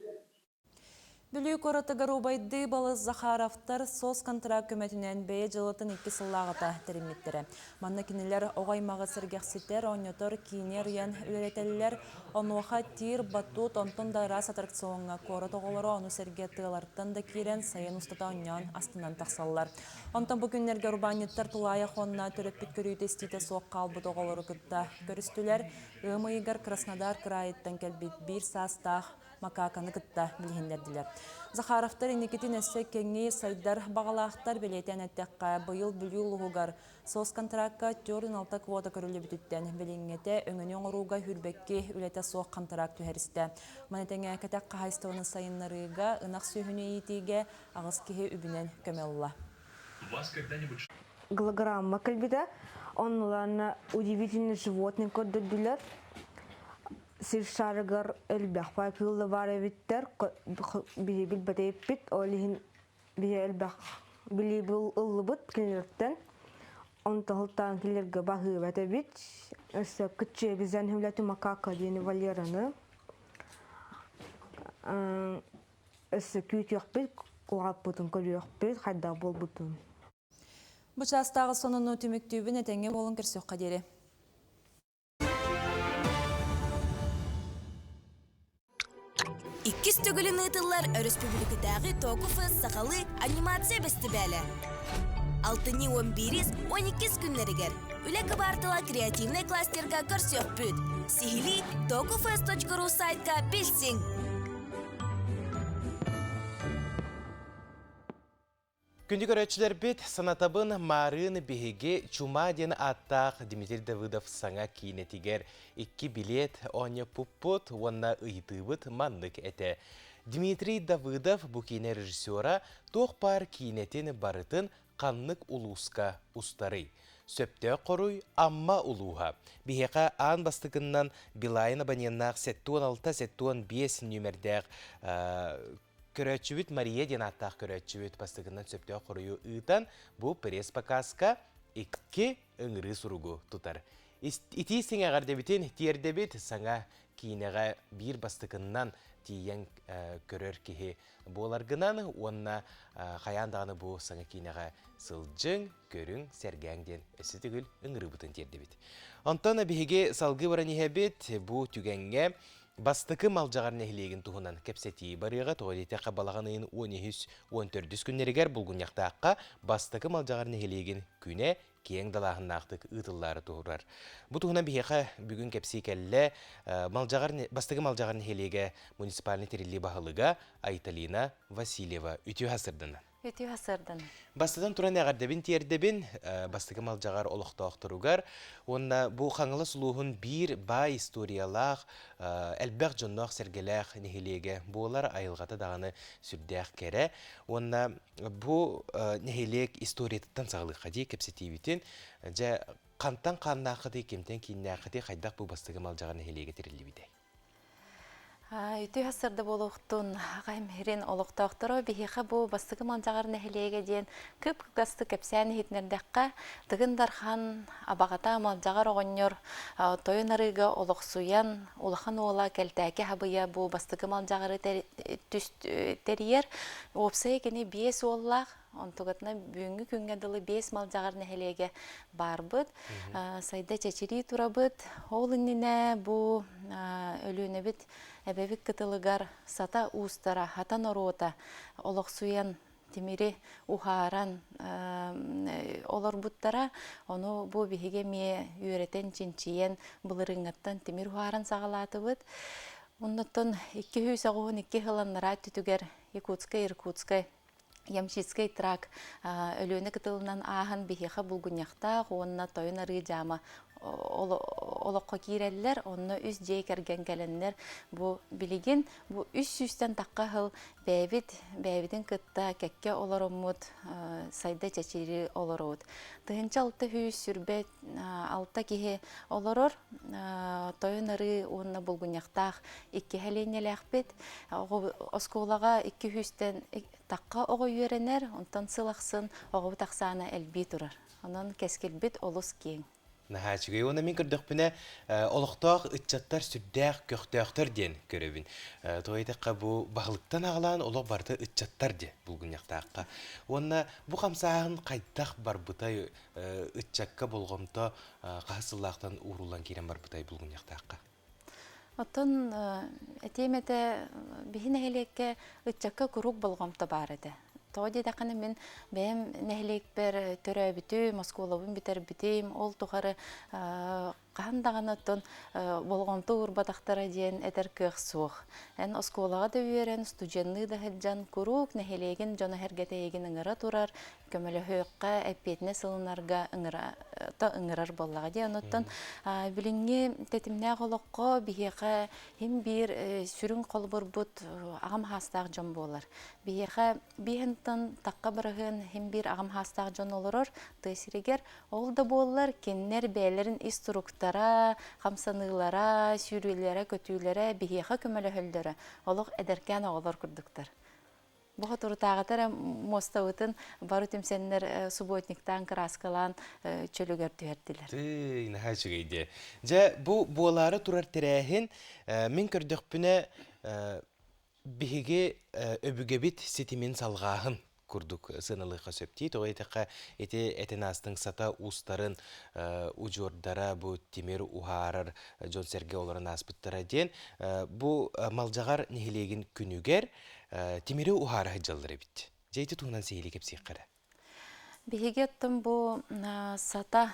Бүлүү куоратыгар убайдыы балыс Захаровтар соцконтракт көмөтүнэн бэйэ дьыалатын икки сыллааҕыта тэриммиттэрэ. Манна кинилэр оҕо аймаҕы сэргэхситэр, оонньотор киини арыйан үлэлэтэллэр. Онуоха тир, батут, онтон да араас аттракциоҥҥа куорат оҕолоро ону сэргэ тыалартан да киирэн сайын устата оонньоон астынан тахсаллар. Онтон бу күннэргэ урбаанньыттар тулаайах уонна төрөппүт көрүүтэ-истиитэ суох хаалбыт оҕолору кытта көрүстүлэр. Ыам ыйыгар Краснодар кыраайыттан кэлбит биир саастаах макаканы кытта билиһиннэрдилэр. Захаровтар инникитин өссө кэҥии сайдар баҕалаахтар бэлиэтээн эттэххэ, быйыл Бүлүү улууһугар соцконтракка 46 квота көрүллүбүтүттэн билиҥҥэтэ өҥөнү оҥорууга хүрбэкки үлэтэ суох хантараак түһэристэ. Маны тэҥэ кэтэх хаһаайыстыбаны сайыннарыыга, ынах сүөһүнү иитиигэ аҕыс киһи үбүнэн көмө ылла. Голограмма кэлбитэ. Оннуларына удивительный животный көрдөрдүлэр. Сир шарыгар элбэх папилла баар эбиттэр, биһи билбэтэйиппит, ол иһин биһи элбэх билии ыллыбыт кинилэртэн. Онтон һылтаан килэргэ баһыыбат эбит. Өссө кыччыабизэн хүлэтү макака диэни Валераны. Өссө күүтүөхпүт, куһаппытын көрүөхпүт, хайдах буолбутун. Бу чаастааҕы сонуну түмүктүүбүн этэҥҥэ буолун көрсүөххэ диэри. Иккис төгүлүн ыытыллар өрөспүүбүлүкэтээҕи Току Фест сахалыы анимация бэстибээлэ. Алтынньы 11-ис, 12-ис күннэригэр Үлэ кыбаартала креативнай кластерга көрсүөхпүт. Сиһилии tokufest.ru сайтка билсиҥ! Күндү көрөөччүлэрбит, санатабын маарыын биһиги Чума диэн ааттаах Дмитрий Давыдов саҥа киинэтигэр икки билиэт оонньоппуппут уонна ыйытыыбыт маннык этэ. Дмитрий Давыдов бу киинэ режиссера туох баар киинэтин барытын ханнык улууска устарый? Сөптөөх хоруй Амма улууһа. Биһиэхэ аан бастакыннан Билайн абоненнаах 76-75 нүөмэрдээх Көрөөччүбүт Мария диэн ааттаах көрөөччүбүт бастакынан сөптөөх хоруйу ыытан, бу пресс-показка икки ыҥырыы суругу тутар. Итии сиҥэҕэрдэбитин тиэрдэбит саҥа киинэҕэ биир бастакыннан тиийэн көрөр киһи буоларгынан уонна хайаан даҕаны бу саҥа киинэҕэ сылдьыҥ, көрүҥ, сэргээҥ диэн өссө төгүл ыҥырыыбытын тиэрдэбит. Онтон биһиги салгыы баран иһэбит бу түгэҥҥэ Бастакы Малдьаҕар нэһилиэгин туһунан кэпсэтии барыаҕа, тоҕо диэтэххэ балаҕан ыйын 13 14 күннэригэр Булгунньахтаахха Бастакы Малдьаҕар нэһилиэгин күнэ киэҥ далааһыннаахтык ыытыллаары турар. Бу туһунан биһиэхэ бүгүн кэпсии кэллэ Малдьаҕар Бастакы Малдьаҕар нэһилиэгэ муниципальнай тэриллии баһылыга Айталина Васильева. Үтүө сырдынан. Үтүө сардан. Бастатан туран эҕэрдэбин тиэрдэбин бастакы Малдьаҕар олохтоохторугар уонна бу Хаҥалас улууһун биир баай историялаах, элбэх дьонноох-сэргэлээх нэһилиэгэ буолар, айылҕата даҕаны сүрдээх кэрэ. Уонна бу нэһилиэк историятыттан саҕалыахха дии кэпсэтиибитин. Дьэ, хантан хааннааххытый, кимтэн кииннээххитий, хайдах бу бастакы Малдьаҕар нэһилиэгэ тэриллибитэй? Үтүө сарда буолуохтун аҕайым иһирин олохтоохторо биһиэхэ бу Бастакы Малдьаҕар нэһилиэгэ диэн кып-кыгастык кэпсээн иһитиннэрдэххэ, Тыгын Дархан абаҕата Малдьаҕар оҕонньор Тойон Арыыга олохсуйан, улахан уола Кэлтээки Хабыйа бу Бастакы Малдьаҕары тэрийэр. Уопсайа кини биэс уоллаах, Онтугатына бүгүҥҥү күҥҥэ дылы биэс Малдьаҕар нэһилиэгэ баарбыт. Сайда чэчирии турабыт. Ол иннинэ бу Өлүөнэбит эбэбит кытылыгар сата уустара, хата норуота олохсуйан тимири уһааран олорбуттара. Ону бу биһиги эмиэ үөрэтэн, чинчийэн былырыыҥҥаттан тимир уһааран саҕалаатыбыт. Оннуттан 292 сыл анараа өттүтүгэр Якутскай, Иркутскай Ямщицкай тракт Өлүөнэ кытылынан ааһан биһиэхэ булгунньахтаах уонна Тойон Арыы дьаама олоххо киирэллэр. Онно үс дьиэ кэргэн кэлэннэр бу билигин бу үс сүүстэн тахха сыл бэйэбит бэйэбитин кытта кэккэ олороммут сайда чэчири олоробут. 1626 киһи олорор. Тойон Арыы уонна Булгунньахтаах икки сэлиэнньэлээхпит. Оскуолаҕа икки сүүстэн тахха оҕо үөрэнэр, онтон сыл ахсын оҕобут ахсаана элбии турар. Онон кэскилбит олус киэҥ. Наһаа үчүгэй. Уонна мин көрдөхпүнэ, олохтоох ыччаттар сүрдээх көхтөөхтөр диэн көрөбүн. Тоҕо диэтэххэ, бу баһылыктан аҕалаан олох барыта ыччаттар диэн булгунньахтаахха. Уонна бу хамсааһын хайдах барбытай, ыччакка болҕомто хаһыс сыллаахтан ууруллан киирэн барбытай булгунньахтаахха? Оттон этиэм этэ, биһи нэһилиэккэ ыччакка куруук болҕомто баар этэ. Тоҕо диэтэххинэ мин бэйэм нэһилиэкпэр төрөөбүтүм, оскуолабын бүтэрбитим, ол тухары хаһан даҕаны оттон болҕомто уурбатахтара диэн этэр кыах суох. Эн оскуолаҕа да үөрэн, студенныы да сылдьан куруук нэһилиэгин дьоно-сэргэтэ эйигин ыҥыра турар, көмөлөһүөххэ, эппиэтинэс ылынарга ыҥыра, ыҥырар буоллаҕа дии. Онуттан билиҥҥи тэтимнээх олоххо биһиэхэ иһин биир сүрүн холобурбут аҕам хаастаах дьон буолар. Биһиэхэ биһинтэн тахха быраһыан иһин биир аҕам хаастаах дьон олорор тыа сиригэр. Ол да буоллар кинилэр бэйэлэрин ис туруктара, хамсаныылара, сүүрүүлэрэ, көтүүлэрэ биһиэхэ көмөлөһөллөрө олох эдэркээн оҕолор курдуктар. Бу хотурутааҕыта эрэ муостабытын бары түмсэннэр субботниктаан, кырааскалаан чөлүгэр түһэрдилэр. Тыый, наһаа үчүгэй дии. Дьэ, бу буолаары турар тэрээһин мин көрдөхпүнэ биһиги өбүгэбит ситимин салҕааһын курдук сыаналыахха сөп дии. Тоҕо диэтэххэ, ити этин аастыҥ сата уустарын удьуордара бу тимир уһаарар дьон-сэргэ олорон ааспыттара диэн бу Малдьаҕар нэһилиэгин күнүгэр тимири уһаара сылдьаллар эбит. Дьэ ити туһунан сиһилии кэпсиэххэ эрэ. Биһиги оттон бу сата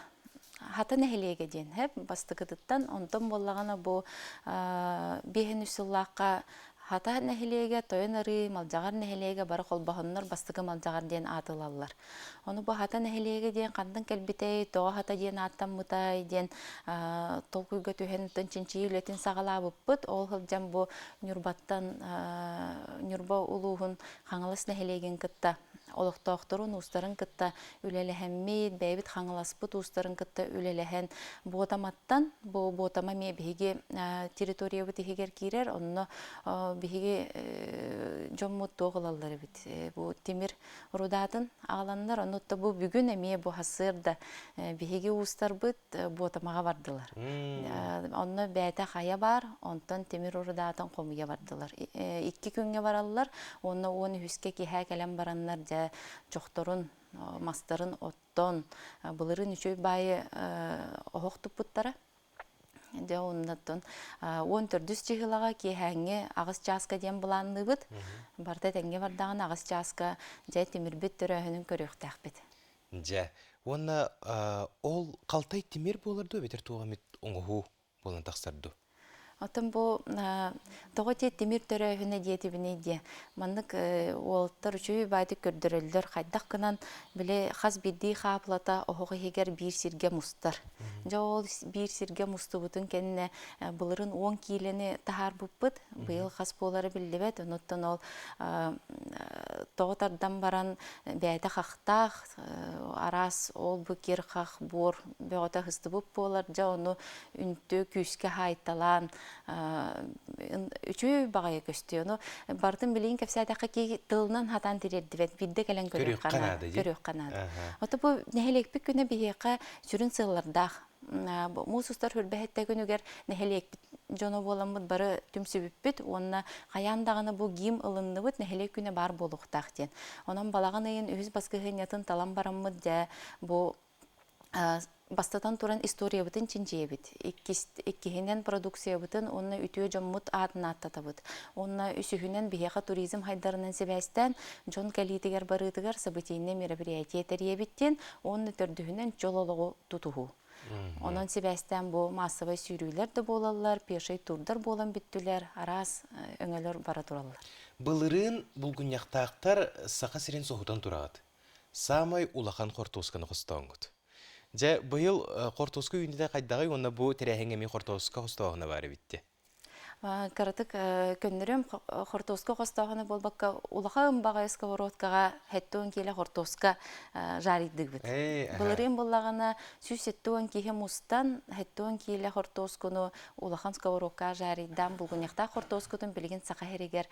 Хата нэһилиэгэ диэн һэп бастакытыттан онтон буоллаҕына бу биэһин үс сыллаахха Хата нэһилиэгэ, Тойон Арыы, Малдьаҕар нэһилиэгэ бары холбоһоннор бастакы Малдьаҕар диэн ааты ылаллар. Ону бу Хата нэһилиэгэ диэн хантан кэлбитэй, тоҕо Хата диэн ааттаммытай диэн толкуйга түһэн чинчийии үлэтин саҕалаабыппыт. Ол сылдьан бу Ньурбаттан Ньурба улууһун Хаҥалас нэһилиэгин кытта олохтоохторун, уустарын кытта үлэлэһэммит, бэйэбит Хаҥаласпыт уустарын кытта үлэлэһэн Буотаматтан, бу Буотама эмиэ биһиги территориябыт иһигэр киирэр, онно биһиги дьоммут туох ылаллар эбит, бу тимир рудатын аҕаланнар, онно бу бүгүн эмиэ бу сарсыарда биһиги уустарбыт Буотамаҕа бардылар. Онно бэйэтэ хайа баар, онтон тимир урудаатын хомуйа бардылар. Икки күҥҥэ бараллар, уонна 13-үскэ киэһэ кэлэн бараннар дьэ чохторун, мастарын оттон, былырыын үчүгэй баайы оһох туппуттара. Дьэ оннуттан 14-үс чыһылаҕа киэһээҥҥи 8 чааска диэн былаанныыбыт. Барыта тэҥҥэ бардаҕына 8 чааска дьэ тимирбит төрөөһүнүн көрүөхтээхпит. Дьэ, уонна ол халтай тимир буолар дуо эбэтэр туох эмит оҥоһуу буолан тахсар дуу? Оттон бу тоҕо дии тимир төрөөһүнэ диэтибиний диэ. Маннык уолаттар үчүгэй баайдык көрдөрөллөр. Хайдах гынан били хас биирдии хаапылата оһох иһигэр биир сиргэ мустар. Дьэ ол биир сиргэ мустубутун кэннэ былырын 10 киилэни таһаарбыппыт. Быйыл хас буолара биллибэт. Онуттан ол тоҕо тардан баран бэйэтэ хахтаах, араас ол-бу кир-хах, буор бөҕөтө ыһыстыбыт буолар. Дьэ ону үнтү күүскэ хаайталаан үчүгэй баҕайы көстүү. Ону барытын билигин кэпсээтэххэ киһи тылынан хатаан тириэрдибэт, биирдэ кэлэн көрүөххэ наада. Көрүөххэ наада. Ото бу нэһилиэкпит күнэ биһиэхэ сүрүн сыаллардаах. Муус устар хүрбэһэттэ күнүгэр нэһилиэкпит дьоно буоламмыт бары түмсүбүппүт уонна хайаан даҕаны бу гимн ылынныбыт нэһилиэк күнэ баар буолуохтаах диэн. Онон балаҕан ыйын үһүс баскыһыанньатын талан бараммыт дьэ бу бастатан туран историябытын чинчийэбит, иккиһинэн продукциябытын уонна үтүө дьоммут аатын ааттатабыт. Уонна үсүһүнэн биһиэхэ туризм хайдарынан сибээстээн дьон кэлиитигэр барыытыгар событийнай мероприятие тэрийэбит диэн уонна төрдүһүнэн чөл олоҕу тутуһуу. Онон сибээстээн бу маассабай сүүрүүлэр да буолаллар, пешай турдар буолан бүттүлэр, араас өҥөлөр бара тураллар. Былырыын булгунньахтаахтар Саха сирин соһутан тураҕыт. Саамай улахан хортуосканы хостооҥҥут. Дьэ, быйыл хортуоска үүнүүтэ хайдаҕый уонна бу тэрээһиҥҥэ эмиэ хортуоска хостооһуна баар эбит дии. Кыратык көннөрүм хортуоска хостооһуна буолбакка улахан баҕайы сковородкаҕа 70 киилэ хортуоска жарыйдыыбыт. Былырыын буллаҕына 170 киһи мустан 70 киилэ хортуоскуну улахан сковородка жарыйдаан булгунньахтаах хортуоскутун билигин Саха сиригэр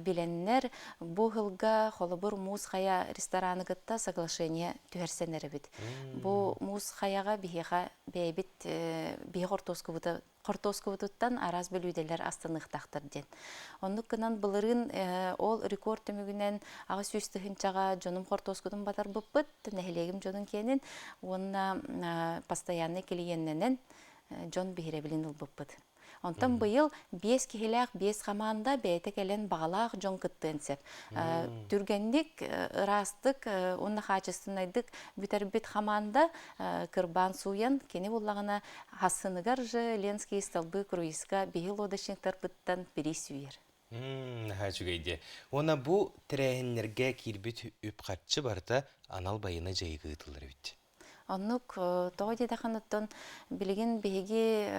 билэннэр бу ыһылга холобур Муус Хайа рестораны кытта соглашение түһэрсэн эрэбит. Бу Муус Хайаҕа биһиэхэ бэйэбит биһи хортуоскубута хортуоскубутуттан араас бүлүүдэлэр астаныахтаахтар диэн. Оннук гынан былырыын ол рекорд түмүгүнэн 800 тыһыынчаҕа дьонум хортуоскутун батарбыппыт, нэһилиэгим дьонун киэнин уонна постоянный клиеннэнэн дьон биһирэбилин ылбыппыт. Онтон быйыл биэс киһилээх биэс хамаанда бэйэтэ кэлэн баҕалаах дьон кыттыан сөп. Түргэнник, ыраастык уонна хаачыстыбаннайдык бүтэрбит хамаанда кырбаан сууйан, кини буллаҕына Хассыныгар же Ленские столбы круизка биһи лодочниктарбыттан бириис сүүйэр. Наһаа үчүгэй дии. Уонна бу тэрээһиннэргэ киирбит үп-харчы барыта анал байыаннай дьайыыга ыытыллар эбит. Оннук тоҕо диэтэххин оттон билигин биһиги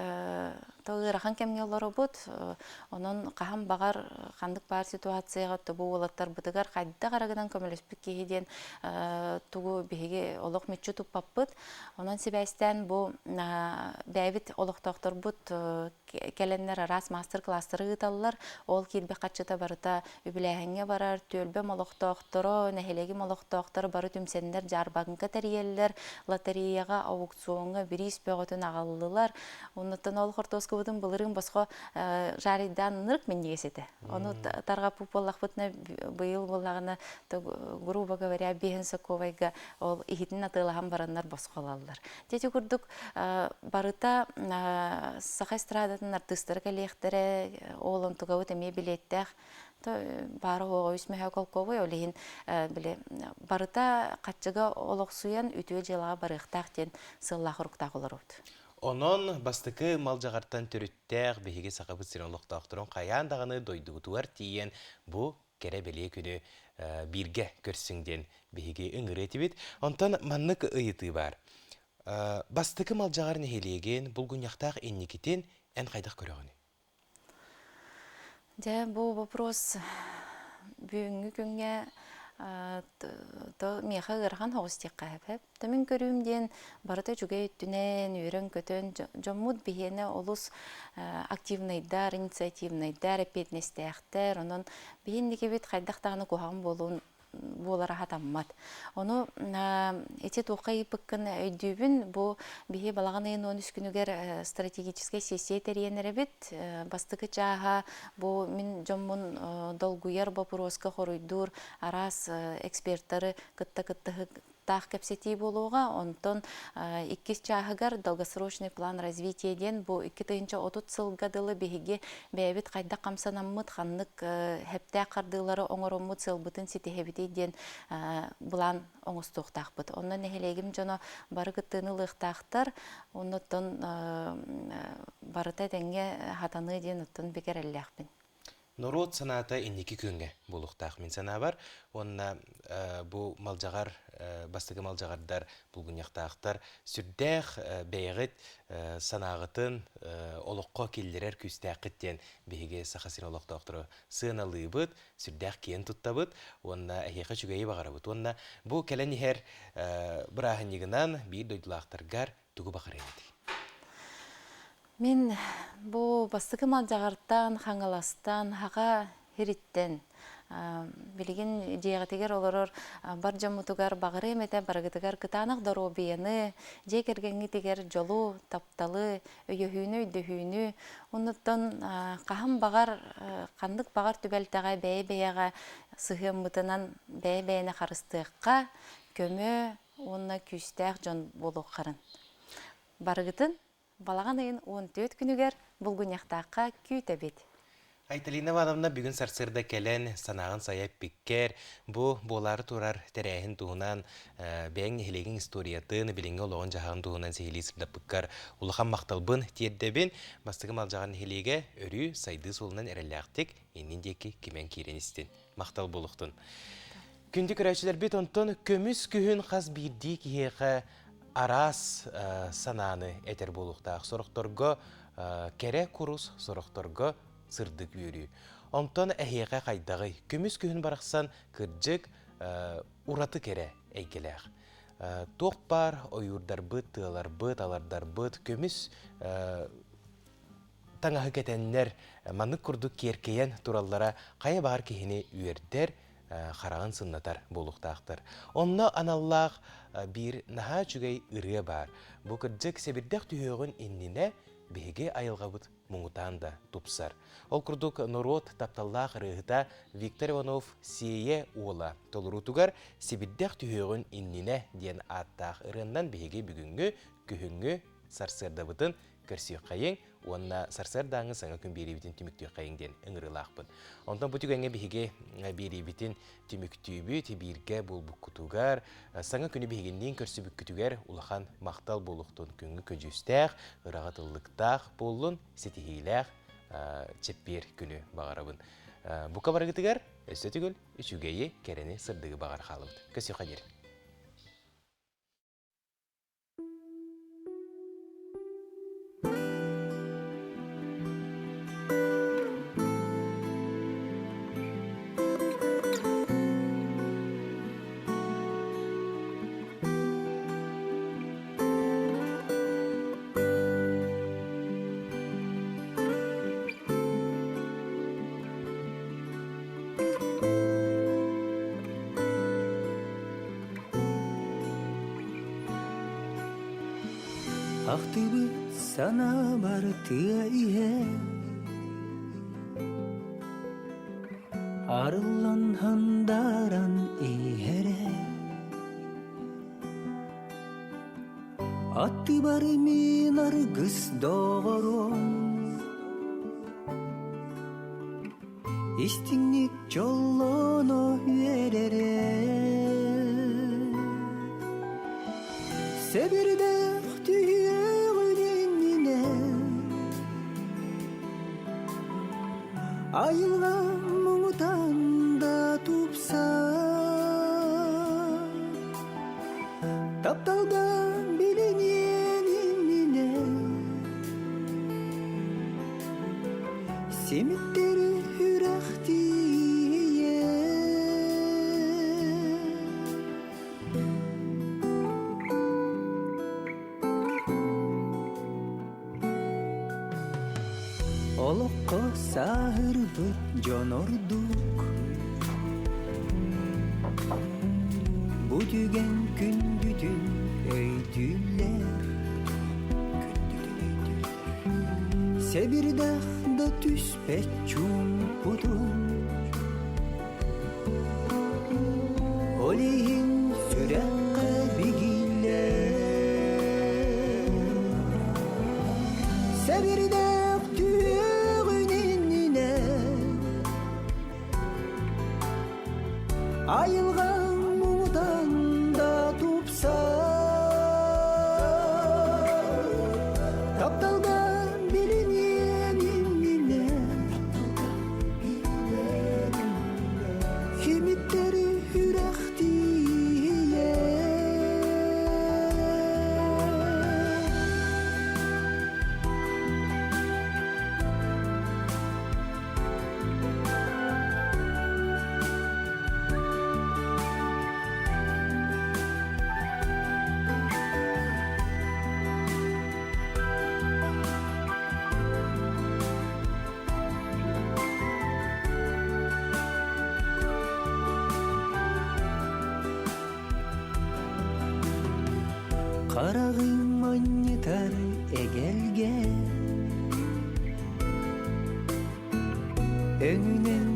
ыарахан кэмҥэ олоробут. Онон хаһан баҕар ханнык баар ситуацияҕа бу уолаттарбытыгар хайдах эрэ гынан көмөлөспүт киһи диэн тугу биһиги олох мүччү туппаппыт. Онон сибээстээн бу бэйэбит олохтоохторбут кэлэннэр араас маастар-кылаастары ыыталлар. Ол киирбэх харчыта барыта үбүлээһиҥҥэ барар, түөлбэм олохтоохторо, нэһилиэгим олохтоохторо бары түмсэннэр дьаарбаҥка тэрийэллэр, лотереяҕа, аукциоҥҥа бириис бөҕөтүн аҕаллылар. Оннуттан ол хортуоскабытын былырыын босхо жарийдаан ынырык минньигэс этэ. Ону тарҕаппыт буоллахпытына быйыл буоллаҕына, грубо говоря, биэһин соковайга ол иһитин атыылаһан бараннар босхо ылаллар. Ити курдук барыта саха эстрадатын артыыстара кэлиэхтэрэ, ол онтугабыт эмиэ билиэттээх баара уоҕа үс мөһө колковой, ол иһин били барыта хаччыга олохсуйан үтүө дьыалаҕа барыахтаах диэн сыаллаах уруктаах олоробут. Онон бастакы Малдьаҕартан төрүттээх биһиги Сахабыт сирин олохтоохторун хайаан даҕаны дойдубутугар тиийэн бу кэрэ-бэлиэ күнү бииргэ көрсүҥ диэн биһиги ыҥырыа этибит. Онтон маннык ыйытыы баар. Бастакы Малдьаҕар нэһилиэгин булгунньахтаах инникитин эн хайдах көрөҕүнүй? Дьэ, бу вопрос бүгүҥҥү күҥҥэ то миэхэ ыарахан соҕус диэххэ сөп. То мин көрүүм диэн барыта үчүгэй өттүнэн үөрэн-көтөн дьоммут биһиэнэ олус активнайдар, инициативнайдар, эппиэтинэстээхтэр. Онон биһинникибит хайдах даҕаны куһаҕан буолуон буолара хатаммат. Ону ити туохха ыйыппыккын өйдүүбүн. Бу биһи балаҕан ыйын 13 күнүгэр стратегическай сессия тэрийэн эрэбит. Бастакы чааһа бу мин дьоммун долгуйар боппуруоска хоруйдуур араас экспертары кытта кыттыһык таах кэпсэтии буолуоҕа. Онтон иккис чааһыгар долгосрочный план развития диэн бу 2030 сылга дылы биһиги бэйэбит хайдах хамсанаммыт, ханнык хэптээх хардыылары оҥороммут сыалбытын ситиһэбитий диэн былаан оҥостуохтаахпыт. Онно нэһилиэгим дьоно бары кыттыыны ылыахтаахтар. Оннуттан барыта этэҥҥэ хатаныа диэн оттон бигэ эрэллээхпин. Норуот санаата инники күөҥҥэ буолуохтаах мин санаабар. Уонна бу малдьаҕар, бастакы малдьаҕардар, булгунньахтаахтар сүрдээх бэйэҕит санааҕытын олоххо киллэрэр күүстээххит диэн биһиги Саха сирин олохтоохторо сыаналыыбыт, сүрдээх киэн туттабыт уонна эһиэхэ үчүгэйи баҕарабыт. Уонна бу кэлэн иһэр бырааһынньыгынан биир дойдулаахтаргар тугу баҕарыаҥ этэй? Мин бу бастакы Малдьаҕартан, Хаҥаластан, Хаха Һириттэн билигин дьиэҕитигэр олорор бар дьоммутугар баҕарыам этэ барыгытыгар кытаанах доруобуйаны, дьиэ кэргэҥҥитигэр дьолу, тапталы, өйөһүүнү, өйдөһүүнү, оннуттан хаһан баҕар, ханнык баҕар түбэлтэҕэ бэйэ-бэйэҕэ сыһыаммытынан бэйэ-бэйэни харыстыахха, көмө уонна күүстээх дьон буолуоххарын. Барыгытын Балаҕан ыйын 14 күнүгэр Булгунньахтаахха күүтэбит. Айталина Ивановна бүгүн сарсыарда кэлэн санааҕын сайа эппиккэр, бу буолаары турар тэрээһин туһунан бэйэҥ нэһилиэгиҥ историятын, билиҥҥи олоҕун-дьаһаҕын туһунан сиһилии сырдаппыккар улахан махталбын тиэрдэбин. Бастакы Малдьаҕар нэһилиэгэ өрүү сайдыы суолунан эрэллээхтик иннин диэки кимэн киирэн истин. Махтал буолуохтун. Күндү көрөөччүлэрбит, онтон көмүс күһүн хас биирдии киһиэхэ араас санааны этэр буолуохтаах. Сорохторго кэрэ курус, сорохторго сырдык үөрүү. Онтон эһиэхэ хайдаҕый? Көмүс күһүн барахсан кырдьык ураты кэрэ эйгэлээх. Туох баар ойуурдарбыт, тыаларбыт, алардарбыт көмүс таҥаһы кэтэннэр маннык курдук киэркэйэн тураллара хайа баҕар киһини үөрдэр, хараҕын сыннатар буолуохтаахтар. Онно аналлаах биир наһаа үчүгэй ырыа баар. Бу кырдьык сэбирдэх түһүөҕүн иннинэ биһиги айылҕабыт муҥутаан да тупсар. Ол курдук норуот тапталлаах ырыаһыта Виктор Иванов Сиэйэ уола толоруутугар «Сибирдэх түһүөҕүн иннинэ» диэн ааттаах ырыаннан биһиги бүгүҥҥү күһүҥҥү сарсыардабытын көрсүөххэйиҥ уонна сарсыардааҥҥы саҥа күн биэриибитин түмүктүөххэйиҥ диэн ыҥырыылаахпын. Онтон бу түгэҥҥэ биһиги биэриибитин түмүктүүбүт, бииргэ буолбуккутугар, саҥа күнү биһигинниин көрсүбүккүтүгэр улахан махтал буолуохтун күҥҥү көдьүүстээх, ыраҕа тыллыктаах буоллун, ситиһиилээх чэппиэр күнү баҕарабын. Бука барыгытыгар өссө түгүл үчүгэйи, кэрэни, сырдыгы баҕар хаалабыт. Көсүөхэ диэри. Ахтыбыт санаабар тыа иһэ Арыллан хандаран иһэрэ Аттыбар мин аргыс доҕорум Истиҥник дьоллоно үөрэрэ Сэбирдэх түһүөҕүн иннинэ Айылҕа муҥутан да тупса Тапталга билиниэн иннинэ Симиттери үрэх тиийэ Олоххо сааһырбыт дьон ордук Бу түгэн күндүтүн өйдүүллэр Сэбирдэх да түспэт чуумпутун Ол иһин сүрэххэ бигиллэр Сэбирдэх түһүөҕүн иннинэ Айылҕаҥ муҥутан да тупсар Тапталга билиниэн иннинэ Химиттэри үрэх тиийэр Хараҕым манньытар эгэлгэ Өҥүнэн